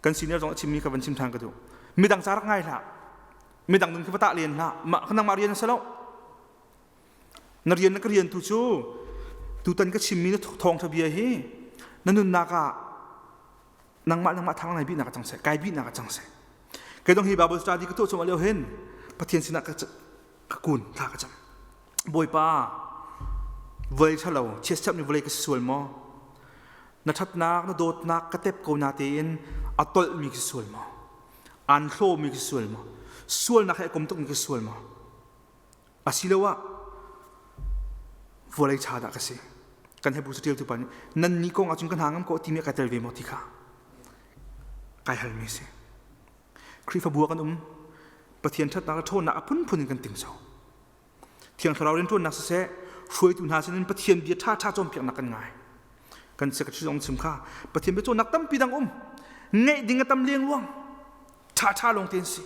Kan senior zong a chimmi kha van chim ṭhan ka duh. Midang ca rak ngai hlah. Midang nun khi va tah len hlah. Mah nangmah rian a si lo. Na rian na ka rian tu cu tutan ka chimmi na thawngṭha bia hi na nunnak ah nangmah nangmah thang nai bihnak a cang seh kai bihnak a cang seh kei dong hi bible study ka tuah chung lio hin pathian sinah ka ka kun thla ka cam bawipa vawlei ṭhalo chiatserhmi vawlei ka si sual maw na ṭhatnak na dawtnak ka tep ko na tein a tolhmi ka si sual maw an hlawmi ka si sual maw sualnak he a kom tukmi ka si sual maw Asiloah vawlei ṭha dah ka si? Kan Hebrew caṭialtu pa nih nannih kong ahcun ka hna ngam ko timi a ka tel ve maw ti kha kai halmi a si. Khrihfabu ah kan um. Pathian ṭhatnak le ṭhawnnak a phunphun in kan tingco. Thiang Thlarau rianṭuannak siseh, hruaitu hna sinin Pathian bia ṭhaṭha cawnpiaknak kan ngai. Kan secretary zong chim kha Pathian bia cawnnak tampi dang um. Ngeih ding a tam lengluang. Ṭhaṭha lawng te an si.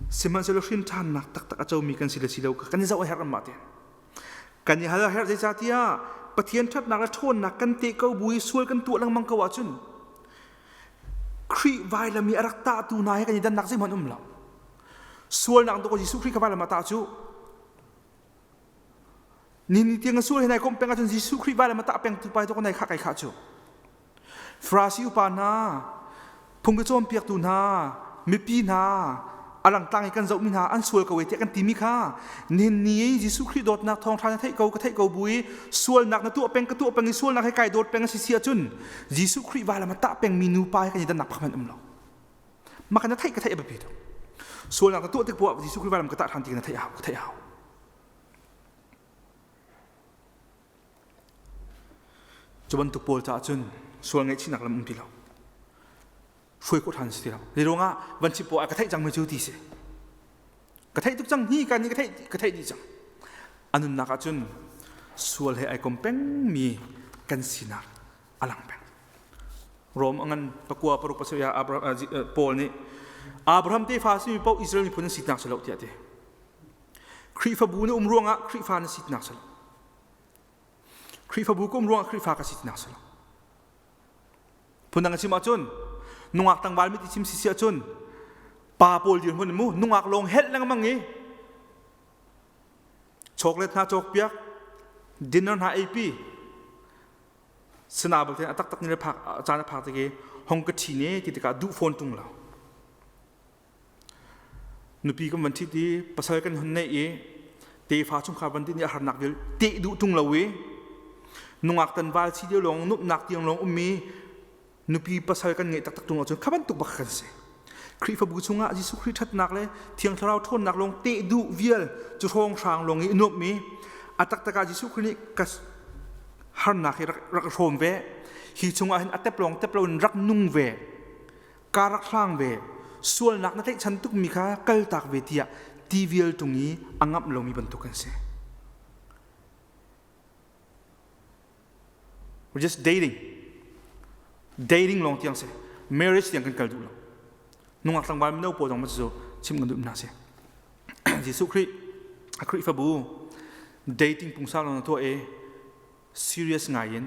Sihmanhsehlaw hrinṭhannak taktak a comi kan si le si lo kha kan i zoh a herh anmah tein. Kan i hal a herh zeicahtiah Pathian ṭhatnak le ṭhawnnak kan teh ko bu i sual kan tuah lengmang ko ahcun Khrih vailam i a rak tahtu hna he kan i dannak zeihmanh um lo. Sualnak tuk Jesuh Khrih kha vailam ah tah cu. Ni ni tiang sual he nai komh peng ahcun Jesuh Khrih vailam ah tah peng tu pai tuk nai khah kai khah cu. Farasi upa hna, phung ka cawnpiaktu hna, mipi hna, a langtlang i kan zohmi hna an sual ko e tiah kan timi kha nihin ni i Jesuh Khrih dawtnak thawngṭha na theih ko ka theih ko bu i sualnak na tuah peng ka tuah peng i sualnak he kai dawt peng a si si ahcun Jesuh Khrih vailam a tah pengmi nupa he kan i dannak pakhat hmanh um lo. Mah na theih ka theih a biapi tuk. Sualnak na tuah tik poah Jesuh Khrih vailam ka tah ṭhan ti na theih hau ka theih hau. Cu bantuk pawl caah cun sual ngaihchihnak lam um ti lo. Hruai khawh ṭhan si ti lo. Hi ruangah van chim poah ka theih cang mi cu ti si. Ka theih tuk cang hi ka nih ka theih ka theih dih cang. A nunnak ah cun sual he ai kom pengmi kan sinak a lang peng. Rom a ngan pakua paruk pasarih ah Abraham, Paul nih Abraham tefa simi paoh Israel miphun an sinak si lo tiah a ti. Khrihfabu na um ruangah Khrihfa na sinak si lo. Khrihfabu ka um ruangah Khrihfa ka sinak si lo. Phundang a chim ahcun nungak tlangval mit i chim si si ahcun pa pawl dirhmun mu nungak lawng helh lengmang i chocolate hna cawk piak dinner hna eipi Sana balte a taktak ni le phak caan a phak tik i hong ka ṭhi ne ti tikah duh fawn ṭung lo. Nupi kan van ṭhit i pasal kan hun neih i tefa chungkhar van ti nih a harnak vial teh duh ṭung lo i nungak tan val si lio lawng nuamhnak tiang lawng ummi nupi pasal kan ngeih taktak ṭung ahcun kha bantuk bak kan si. Khrihfabu chungah Jesuh Khrih ṭhatnak le Thiang Thlarau ṭhawnnak lawng teh duh vial cu hrawnghrang lawng i nuamhmi a taktak ah Jesuh Khrih nih ka harnak hi rak, rak hrawm ve hi chungah hin a tep lawng tep loin rak nung ve ka rak hlang ve sualnak na tlaihchan tukmi kha kaltak ve tiah ti vial ṭung i a ngamh lomi bantuk kan si. We're just dating. Dating lawng tiang si. Marriage tiang kan kal duh lo. Nungak tlangval mino pawl zong cu chim kan duh hna si. Jesuh Khrih a Khrihfabu dating pungsan lawng na tuah i serious ngai in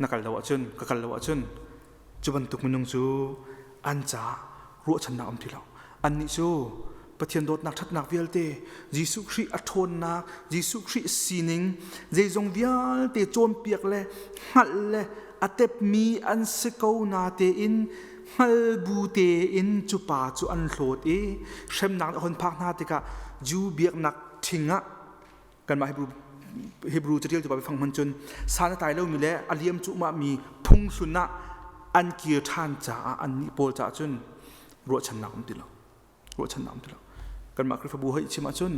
na kal lo ahcun ka kal lo ahcun cu bantuk minung cu an caah ruahchannak um ti lo. Annih cu Pathian dawtnak ṭhatnak vialte, Jesuh Khrih a ṭhawnnak, Jesuh Khrih sining, zeizong vialte cawnpiak le hngalh le a tepmi an si ko natein hngal bu tein cu pa cu an hlawt i hremnak a hun phak hna tikah Jew biaknak ṭhing ah kanmah Hebrew Hebrew catial tu biafang hman cun san a tai lomi le a liam cuahmahmi phunghlun ah an kir ṭhan caah annih pawl caah cun ruahchannak um ti lo ruahchannak um ti lo kanmah Khrihfabu hoi chim ahcun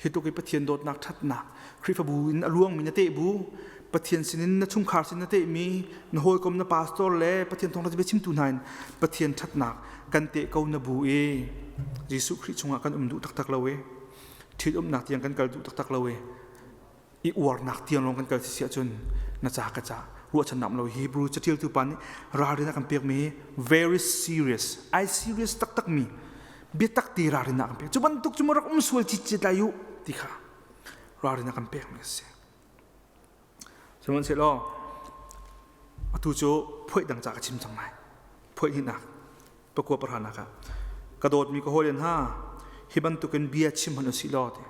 hi tluk i Pathian dawtnak ṭhatnak Khrihfabu in a luangmi na teh bu Pathian sinin na chungkhar sin na tehmi na hawikom na pastor le Pathian thawngṭha biachimtu hna in Pathian ṭhatnak kan teh ko na bu i Jesuh Khrih chungah kan um duh taktak lo i ṭhitumnak tiang kan kal duh taktak lo i i uarnak tiang lawng kan kal si ahcun na ca ka ca ruahchannak lo Hebrew caṭialtu pa nih ralrin a kan pekmi very serious ai serious taktak mi biatak te ralrin a kan pek cu bantuk cu rak um sual citcet lai u ti kha ralrin a kan pekmi a si sihmanhsehlaw atu cu phuaih dang ca ka chim cang lai phuaih hnihnak pakua pahranak ah ka dawtmi ka hawile hna hi bantukin bia chim hmanh usih law ti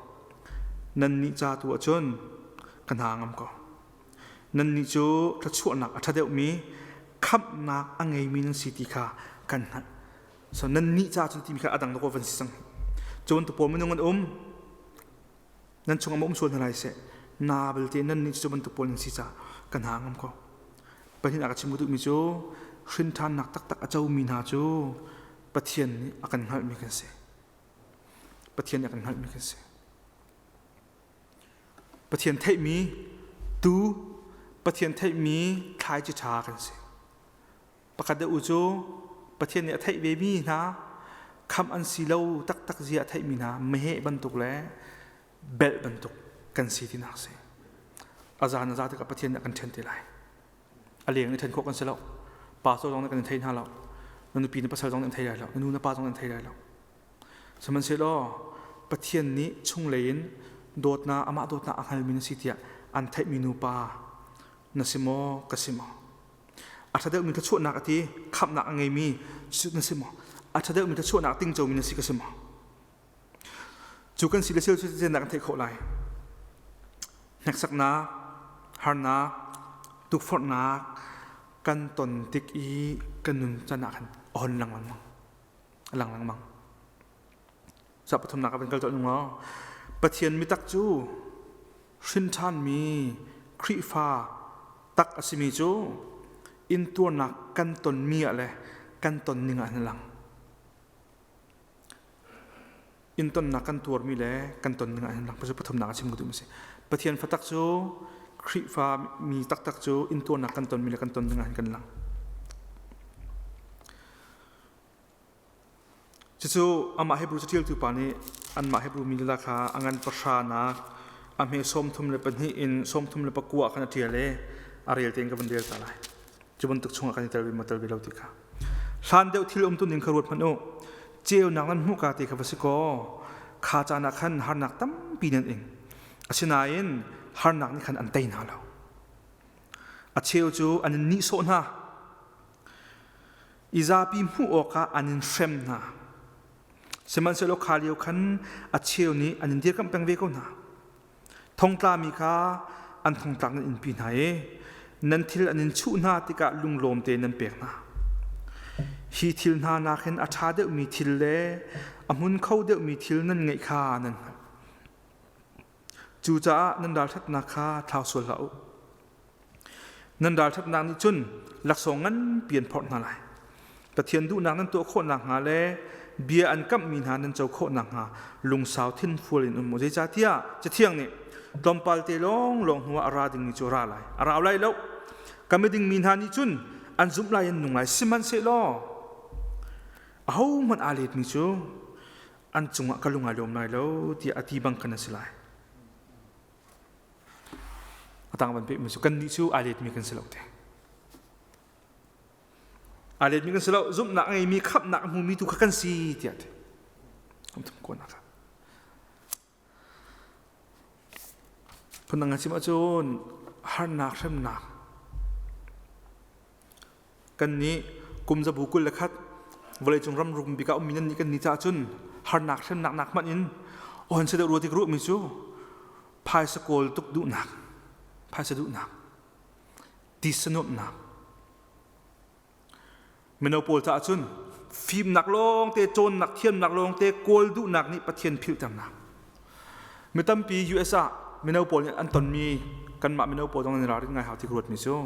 nannih ca tu ahcun ka hna ngam ko nannih cu thluachuahnak a ṭha deuhmi khamhnak a ngeimi nan si ti kha kan hngalh so nannih ca cun timi kha a dang dawk van si cang cun tu pawl minung an um nan chungah ma um sual hna lai seh na belte nan nih cu bantuk pawl nan si caah ka hna ngam ko pahnih ah ka chim duhmi cu hrinṭhannak taktak a comi hna cu Pathian nih a kan hngalhmi kan si Pathian nih a kan hngalhmi kan si Pathian theihmi tu Pathian theihmi thlaici ṭha kan si Pakhat deuh u cu Pathian nih a theih vemi hna khamh an si lo taktak zia a theihmi hna meheh bantuk le belh bantuk kan si tinak si. A zan a za tikah Pathian nih a kan ṭhen te lai. A leng i ṭhen khawh kan si lo. Pastor zong nih kan in thei hna lo. Na nupi na pasal zong nih an thei lai lo. Na nu na pa zong nih an thei lai lo. Sihmanhsehlaw Pathian nih chunglei in dawtnak amah dawtnak a hngalmi na si tiah an theihmi nupa na si maw ka si maw? A ṭha deuhmi thluachuahnak a ti, khamhnak a ngeimi na si maw? A ṭha deuhmi thluachuahnak tingcomi na si ka si maw? Cu kan si le sil cu zeitindah kan theih khawh lai? Hneksaknak, harnak, tukforhnak kan ton tik i kan nun can ah khan a hon lang lengmang. A lang lengmang. Sa pathumnak ah van kal tuah nung law Pathian mitak cu hrin ṭhanmi Khrihfa tak a simi cu intuarnak kan tonmi ah le kan ton ning ah an lang. In tonnak kan tuarmi le kan ton ning ah an lang. Pathumnak a chim ka duhmi a si. Pathian fatak cu Khrihfa mi taktak cu intuarnak kan tonmi le kan ton ning ah kan lang. Cucu amah Hebru caṭialtu pa nih anmah Hebru mi lila kha a ngan pahranak a hme 32 in 39 ah khan a ṭial i a rel tein ka van rel ta lai. Cu bantuk chungah kan i tel ve maw tel ve lo ti kha. Hlan deuh thil umtu ning kha ruat hmanh u. Ceunak nan hmuh ka ti kha va si kaw, kha caan ah khan harnak tampi nan ing. Asinain harnak nih khan an tei hna lo. A cheu cu an in nihsawh hna. I zapi hmuh awkah an in hrem hna. Sihmanhsehlaw kha lio khan a cheu nih an in dirkamh peng ve ko hna. Thongtlami kha an thongtlak nan inpi hna i nan thil an in chuh hna tikah lunglawm tein nan pek hna. Hi thil hna nakin a ṭha deuhmi thil le a hmun kho deuhmi thil nan ngeih kha nan hngalh. Cucaah nan ralṭhatnak kha thlau sual hlah u. Nan ralṭhatnak nih cun laksawng nganpi an phorh hna lai. Pathian duhnak nan tuah khawh nakhnga le bia an kamhmi hna nan co khawh nakhnga lungsau thinfual in um u. Zeicahtiah Cathiang nih tlawmpal te lawnglawng hnuah a ra dingmi cu a ra lai. A rau lai lo. Ka miding mi hna nih cun an zumh lai an nung lai. Sihmanhsehlaw ahohmanh aa letmi cu an cungah ka lung ai lawm lai lo tiah a ti bang khan a si lai. A tang van pehmi cu kannih cu aa letmi kan si lo te. Aa letmi kan si lo, zumhnak a ngeimi khamhnak a hmumi tu kha kan si tiah ti. Am thum ko nak. Phundang chim ahcun harnak hremnak Kannih kum zabu 21 vawleicung ram rum bik ah ummi nan nih kan ni caah cun harnak hremnak nak hmanh in ohan si deuh rua ti ka ruahmi cu phaisa kawl tuk duhnak, phaisa duhnak, tisa nuamhnak. Mino pawl caah cun fimnak lawngte, cawnnak, thiamnak lawngte kawl duhnak nih Pathian philhternak. Mi tampi US ah mino pawl nih an tonmi kanmah mino pawl zong nan i ralrin ngai hau ti ka ruatmi cu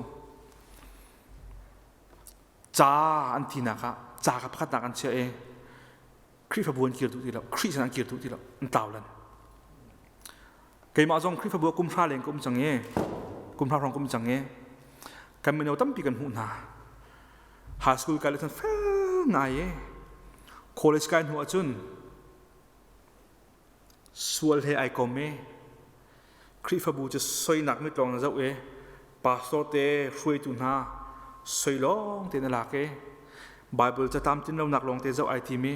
Ca an tinak ah ca kha pakhatnak an chiah i Khrihfabu an kir duh ti lo, Khrih sin an kir duh ti lo, an tlau lan. Keimah zong Khrihfabu ah kum hra leng ka um cang i kum hra hrawng ka um cang i kan mino tampi kan hmuh hna. High school kai le cun fel ngai i college kai hnu ahcun Sual he ai kom i Khrihfabu cu soinak mit lawng na zoh i pastor te hruaitu hna soi lawng te na lak i Bible ca tlamtlin lonak lawng te zoh ai tim i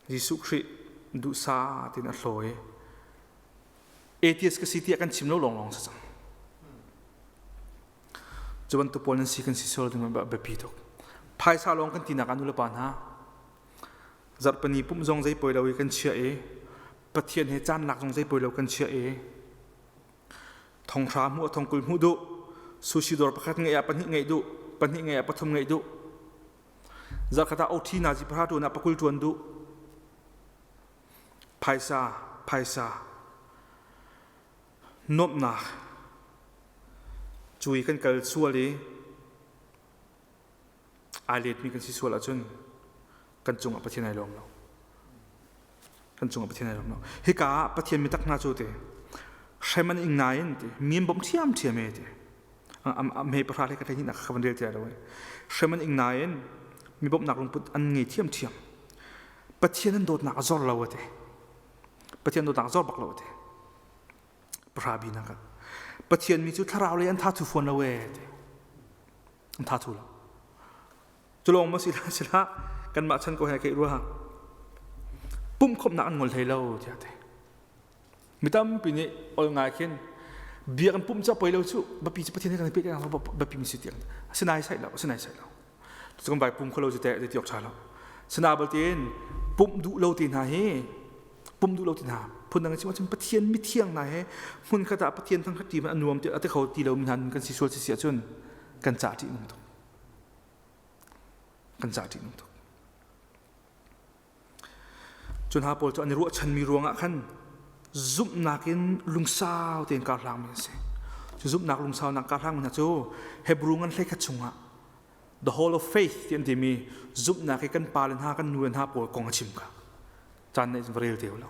Jesuh Khrih duhsa tin a hlaw i atheist ka si tiah kan chim lo lawnglawng sa cang. Cu bantuk pawl nan si kan si sual ding biapi tuk. Phaisa lawng kan tinak ah nulepa hna Zarhpini pumh zong zei poi lo i kan chiah i Pathian he caan lak zong zei poi lo kan chiah i thonghra hmuh thongkul hmuh duh sushi dawr pakhat ngeih ah pahnih ngeih duh pahnih ngeih ah pathum ngeih duh zarhkhat ah OT nazi pahra ṭuan ah pakul ṭuan duh phaisa phaisa nuamhnak cu i kan kal sual i Aa letmi kan si sual ahcun kan cungah Pathian ai lawm lo. Kan cungah Pathian ai lawm lo. Hika ah Pathian mi tak hna cu te hrem an ing nain ti mi an bawmh ṭhiamṭhiam e ti. A hme pahra le ka hlei nak ka van rel ti lo e. Hrem an ing nain mi bawmhnak lungput an ngei ṭhiamṭhiam. Pathian an dawtnak a zor lo ati. Pathian dawtnak a zor bak lo ati. Pahra bi nak ah. Pathian mi cu thlarau lei an tha thu fawn lo e ti. An tha thu lo. Cu lawng maw si la si hlah kanmah chan ko he keih rua. Pumhkhawmhnak an ngol hlei lo tiah ti. Mi tampi nih ol ngai khin bia kan pumh cu poi lo cu biapi cu Pathian he kan i pehtlaih biapi mi si tiang sinai sai lo sinai sai lo. Cu kan vai pum kho lo cu teh ti awk ṭha lo. Sina balte in pumh duh lo te hna hi. Pum duh lo ti hna. Phundang in chim ahcun Pathian mithiang hna he hmun khat ah Pathian thangṭhat ṭi a nuam ti a ti kho ti lomi hna kan si sual si si ahcun kan cah ṭih nung tuk. Kan cah ṭih nung tuk. Cu hna pawl cu an i ruahchanmi ruangah khan zumhnak in lungsau tein karhlangmi an si. Cu zumhnak lungsaunak karhlangmi hna cu Hebrew ngan 11 chungah the hall of faith ti an timi zumhnak i kan pale hna kan nu le hna pawl kong a chim kha caan nih va rel te lo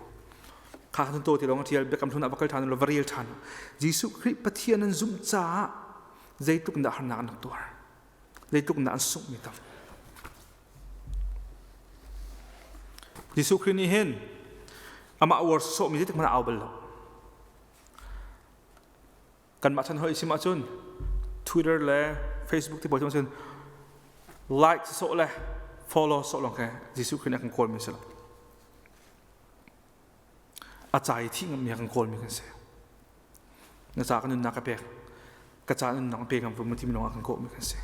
kha khan to ti lawng a tial biakam hlun ah va kal ṭhan lo va rel ṭhan Jesuh Khrih Pathian an zumh caah zeitluk in dah harnak an rak tuar zeitluk in dah an sungh mi tam Jesuh Khrih nih hin amah uar sawhmi zeitik hmanh ah au bal lo kanmah chan hoi sim ahcun Twitter le Facebook ti pawl cun like sawh le follow sawh lawng khe Jesuh Khrih nih a kan kawlmi si lo a ca i thih ngammi a kan kawlmi kan si na ca ka nunnak ka pek ka ca nunnak pe ngam vum timi lawng a kan kawhmi kan si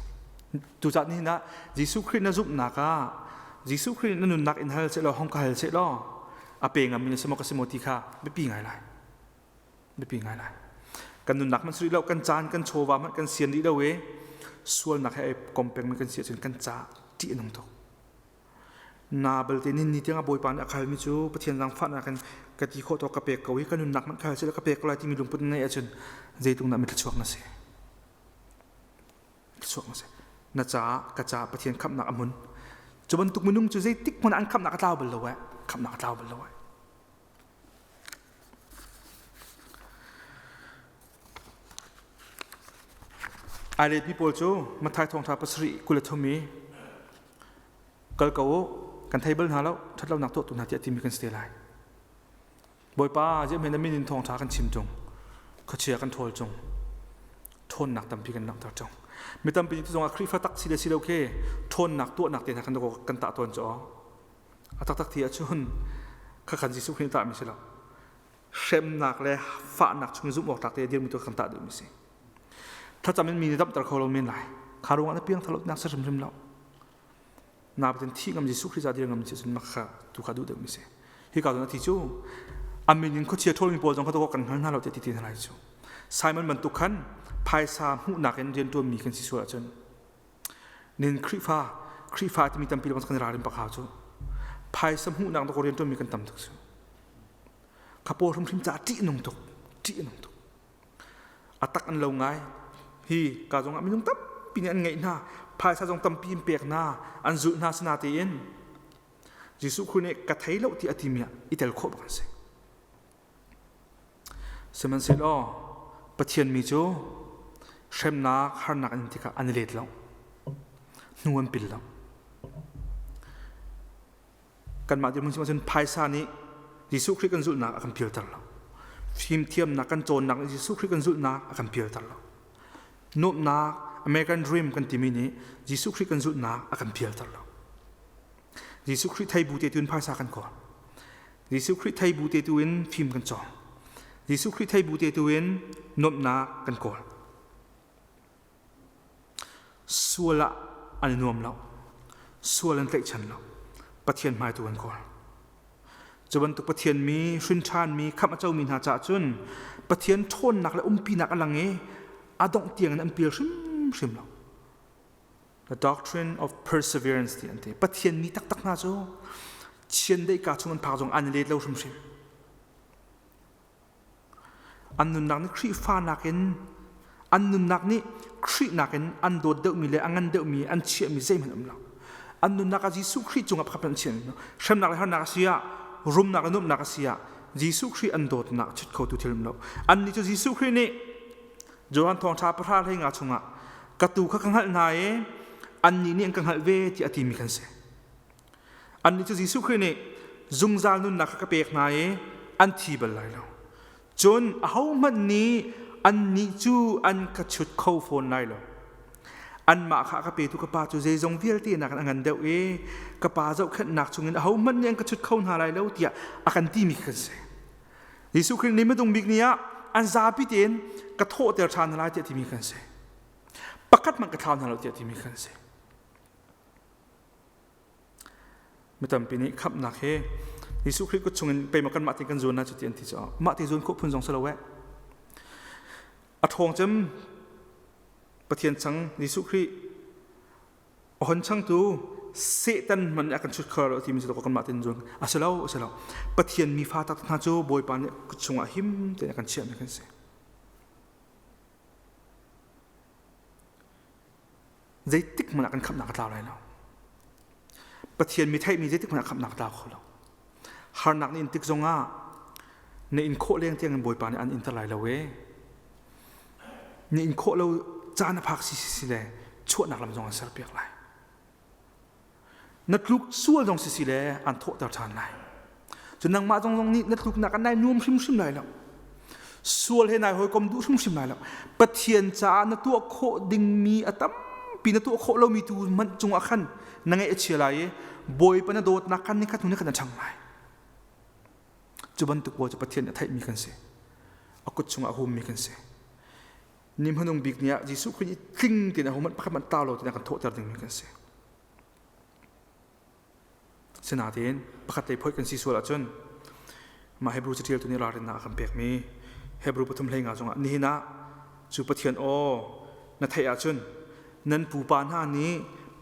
tucah nihin ah Jesuh Khrih na zumhnak ah Jesuh Khrih na nunnak in hal seh law hong ka hal seh law a pe ngammi na si maw ka si maw ti kha biapi ngai lai biapi ngai lai kan nunnak hmanh si rih lo kan caan kan chawva hmanh kan sian rih lo i sualnak he ai kom pengmi kan si ahcun kan ca ṭih a nung tuk na balte nin ni tiangah bawipa nih a khalmi cu Pathian zaangfahnak in ka ti khawh tawk ka pek ko i ka nunnak hmanh khal sila ka pek ko lai timi lungput na ngeih ahcun zeitluk dah mithluachuak na si thluachuak na si na caah ka caah Pathian khamhnak a hmun cu bantuk minung cu zeitik hmanh an khamhnak a tlau bal lo eh khamhnak a tlau bal lo eh Ai letmi pawl cu Matthai thawngṭha pasarih 23 i kal ko u kan thei bal hna lo ṭhatlonak tuahtu hna tiah timi kan si te lai. Bawipa ziahhmanh na min in thawngṭha kan chim ṭung khuachia kan ṭhawl ṭung ṭhawnnak tampi kan langhter ṭung mi tampi nih zongah Khrihfa tak si le si lo khi ṭhawnnak tuahnak te hna kan kan tah tawn cu a taktak ti ahcun khakhan Jesuh Khrih nih tahmi si lo hremnak le fahnak chung zumh awk tlak te dirmi tu kan tah duhmi si thlacam in mi nih damter kho lo men lai kha ruangah na piang thalotnak si hrimhrim lo na patin thi ngam Jesuh Khrih ca dir ngam si cun mak kha tu kha duh deuhmi si hi ka zon a ti cu amin in khuachia ṭhawlmi pawl zong kha to kan hngal hna lo ti ti hna lai cu Simon bantuk khan phaisa hmuhnak in rian ṭuanmi kan si sual ahcun nin Khrihfa Khrihfa timi tampi lawng kan ralrin pak hau cu phaisa hmuhnak to rian ṭuanmi kan tam tuk cu kha pawl hrimhrim ca ṭih nung tuk ṭih nung tuk a tak an lo ngai hi ka zong ah minung tampi nih an ngeih hna phaisa zong tampi in pek hna an zulh hna sina tein Jesuh Khrih nih ka thei lo ti a timi ah i tel khawh bak an si sihmanhsehlaw Pathian mi cu hremnak harnak an tikah an i let lo hnu an pil lo Kanmah dirhmun sim ahcun phaisa nih Jesuh Khrih kan zulhnak a kan pialter lo. Fimthiamnak kan cawnnak nih Jesuh Khrih kan zulhnak a kan pialter lo. Nuamhnak American Dream kan timi nih Jesuh Khrih kan zulhnak a kan pialter lo. Jesuh Khrih thei bu te tu in phaisa kan kawl. Jesuh Khrih thei bu te tu in fim kan cawng. Jesuh Khrih thei bu te tu in nuamhnak kan kawl. Sual ah an i nuam lo. Sual an tlaihchan lo. Pathian hmai tu an kawl. Cu bantuk Pathian mi, hrin ṭhanmi, khamh a comi hna caah cun Pathian ṭhawnnak le umpinak a lang i a dongh tiangin an pial hrimhrim lo. The doctrine of perseverance ti an ti. Pathian mi taktak hna cu chiandeih ka chung an phak zong an i let lo hrimhrim. An nunnak nih Khrihfa nakin an nunnak nih Khrih nakin an dawt deuhmi le a ngan deuhmi an chiahmi zeihmanh um lo. An nunnak ah Jesuh Khrih cungah pakhat an chiah hremnak le harnak a si ah rumnak le nuamhnak a si ah Jesuh Khrih an dawtnak chut khotu thil um lo. Annih cu Jesuh Khrih nih Johan thawngṭha pahra hlei nga chungah ka tuu kha ka hngalh hna i annih nih an ka hngalh ve tiah a timi kan si. Annih cu Jesuh Khrih nih zungzal nunnak kha ka pek hna i an thi bal lai lo. Cun ahohmanh nih annih cu an ka chut kho fawn lai lo. Anmah kha a ka petu ka Pa cu zeizong vialte nakin a ngan deuh i ka Pa zohkhenhnak chungin ahohmanh nih an ka chut kho hna lai lo tiah a kan timi kha kan si. Jesuh Khrih nih midung bik ni ah an zapi tein ka thawhter ṭhan hna lai tiah timi kan si. Pakhat hmanh ka thlau hna lo tiah timi kan si. Mi tampi nih khamhnak hi Jesuh Khrih kut chungin pei ma kanmah tein kan zuan na cuti an ti cu mah te zuan khawh phun zong si lo eh. A ṭhawng cem Pathian chang Jesuh Khrih a hon changtu Satan hmanh nih a kan chut kho lo timi cu kanmah tein zuan a si lo a si lo. Pathian mi fa tak hna cu Bawipa nih kut chungah him tein a kan chiahmi kan si. Zeitik hmanh ah kan khamhnak a tlau lai lo. Pathian mi theihmi zeitik hmanh ah khamhnak a tlau kho lo. Harnak na in tik zongah na in khawh leng tiang in Bawipa nih an inter lai lo ee. Na in khawh lo caan a phak si si si le chuahnak lam zong an serpiak lai. Na tluk sual zong sisi le an thawhter ṭhan lai. Cun nangmah zong zong nih na tluknak an nai nuam hrimhrim lai lo. Sual he nai hawikom duh hrimhrim lai lo. Pathian caah na tuah khawh dingmi a tampi na tuah khawh lomi tu hmanh cungah khan na ngaih a chia lai i Bawipa na dawtnak khan nikhat hnu nikhat na ṭhang lai. Cu bantuk pawl cu Pathian a theihmi kan si. A kut chungah a hummi kan si. Ni hmanung bik ni ah Jesuh Khrih nih tling tein ahohmanh pakhat hmanh tau lo tein a kan thawhter dingmi kan si. Sinain pakhat lei phoih kan si sual ahcun mah Hebrew caṭialtu nih ralrinnak a kan pekmi Hebrew pathum hlei nga zongah nihin ah cu Pathian aw na theih ahcun nan pupa hna nih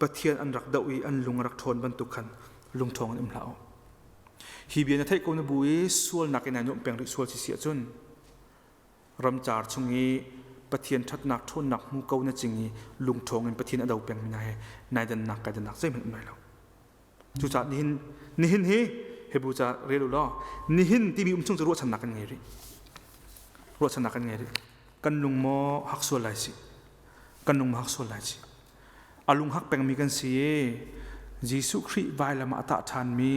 Pathian an rak doh i an lung a rak ṭhawn bantuk khan lungṭhawng in um hlah u. Hi bia na theih ko na bu i sualnak in ai nuamh peng rih sual si si ahcun ramcar chung i Pathian ṭhatnak ṭhawnnak hmu ko na cing i lungṭhawng in Pathian a do pengmi hna he nai dannak kai dannak zeihmanh um lai lo. Cucaah nihin nihin hi Hebrew ca rel u law nihin timi um chung cu ruahchannak kan ngei rih. Ruahchannak kan ngei rih. Kan lung maw hak sual lai si. Kan lung maw hak sual lai si. A lung hak pengmi kan si i Jesuh Khrih vailam ah a tah ṭhanmi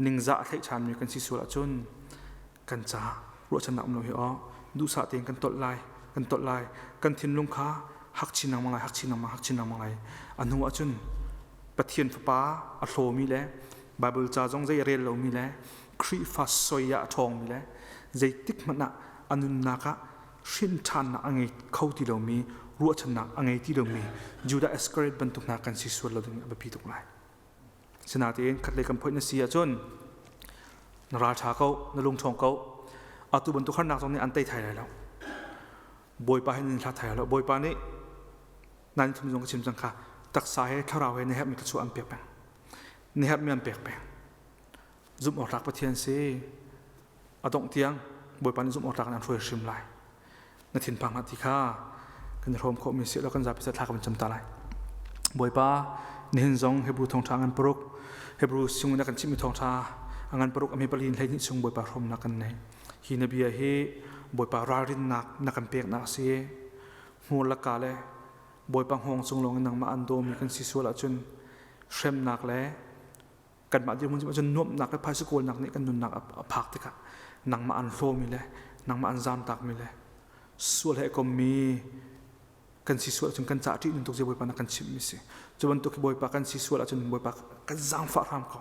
ningzah a thlaih ṭhanmi kan si sual ahcun kan caah ruahchannak um lo hi aw duhsah tein kan tolh lai kan tolh lai kan thinlung kha hak chin lengmang lai hak chin lengmang hak chin lengmang lai a hnu ahcun Pathian fapa a hlawmi le Bible ca zong zei a rel lomi le Khrihfa soi ah a ṭhawngmi le zeitik hmanh ah a nunnak ah hrin ṭhannak a ngei kho ti lomi ruahchannak a ngei ti lomi Judah Iscariot bantuk hna kan si sual lo ding a biapi tuk lai. Sinain khatlei kan phoih na si ahcun na ralṭha ko, na lungṭhawng ko. Atu bantuk harnak zong nih an tei thai lai lo. Bawipa he nan hlat thai lai lo. Bawipa nih nan thum zong ka chim cang kha taksa he thlarau he na herhmi thluachuah an pek peng. Na herhmi an pek peng. Zumh awk tlak Pathian si. A dongh tiang Bawipa nih zumh awk tlak in an hruai hrim lai. Na thinphang hlah ti kha kan i hrawm khawhmi si lo kan zapi thla kan cam ta lai. Bawipa nihin zong Hebrew thawngṭha ngan paruk Hebrew chung na kan chimmi thawngṭha a ngan paruk a mi pali 12 chung Bawipa hrawmnak kan nei. Hi na bia hi Bawipa ralrinnak na kan peknak a si. Hmur laka le Bawipa hngawng cung lawng in nangmah an dawmi kan si sual ahcun hremnak le kanmah dirhmun cun nuamhnak le phaisa kawlnak nih kan nunnak a phak tikah nangmah an hlawmi le nangmah an zamtakmi le sual he kommi kan si sual ahcun kan cah ṭih nun tuk zia Bawipa na kan chimhmi si cu bantuk hi Bawipa kan si sual ahcun Bawipa kan zaangfah hram ko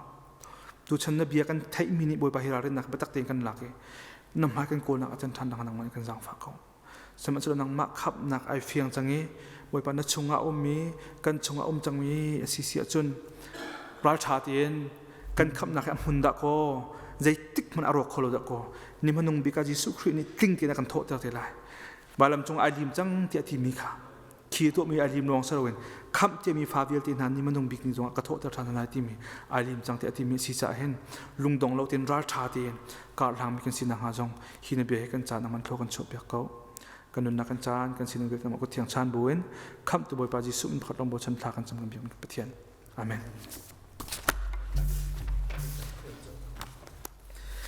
tuchan na bia kan theihmi nih Bawipa hi ralrinnak biatak tein kan lak i na hmai kan kawlnak ah cun ṭhan dang nangmah nih kan zaangfah ko Sihmanhsehlaw nangmah khamhnak ai fiang cang i Bawipa na chungah ummi kan chungah um cangmi a si si ahcun ralṭha tein kan khamhnak hi a hmun dah kaw zeitik hmanh a rawk kho lo dah kaw ni hmanung bik ah Jesuh Khrih nih tling tein a kan thawhter te lai. Vailam cung ai lim cang tiah timi kha khi tuahmi ai lim lawng si loin khamh ciami fa vialte hna ni hmanung bik ni zongah ka thawhter ṭhan hna lai timi ai lim cang tiah timi a si caah hin lungdong lo tein ralṭha tein karhlangmi kan si nakhnga zong hi na bia hi kan caan aman thlaw kan chuahpiak ko kan nunnak kan caan kan sining vialte kut thiang chan buin khamhtu Bawipa Jesuh in pakhat lawng bochan thla kan cam kan biak Pathian amen.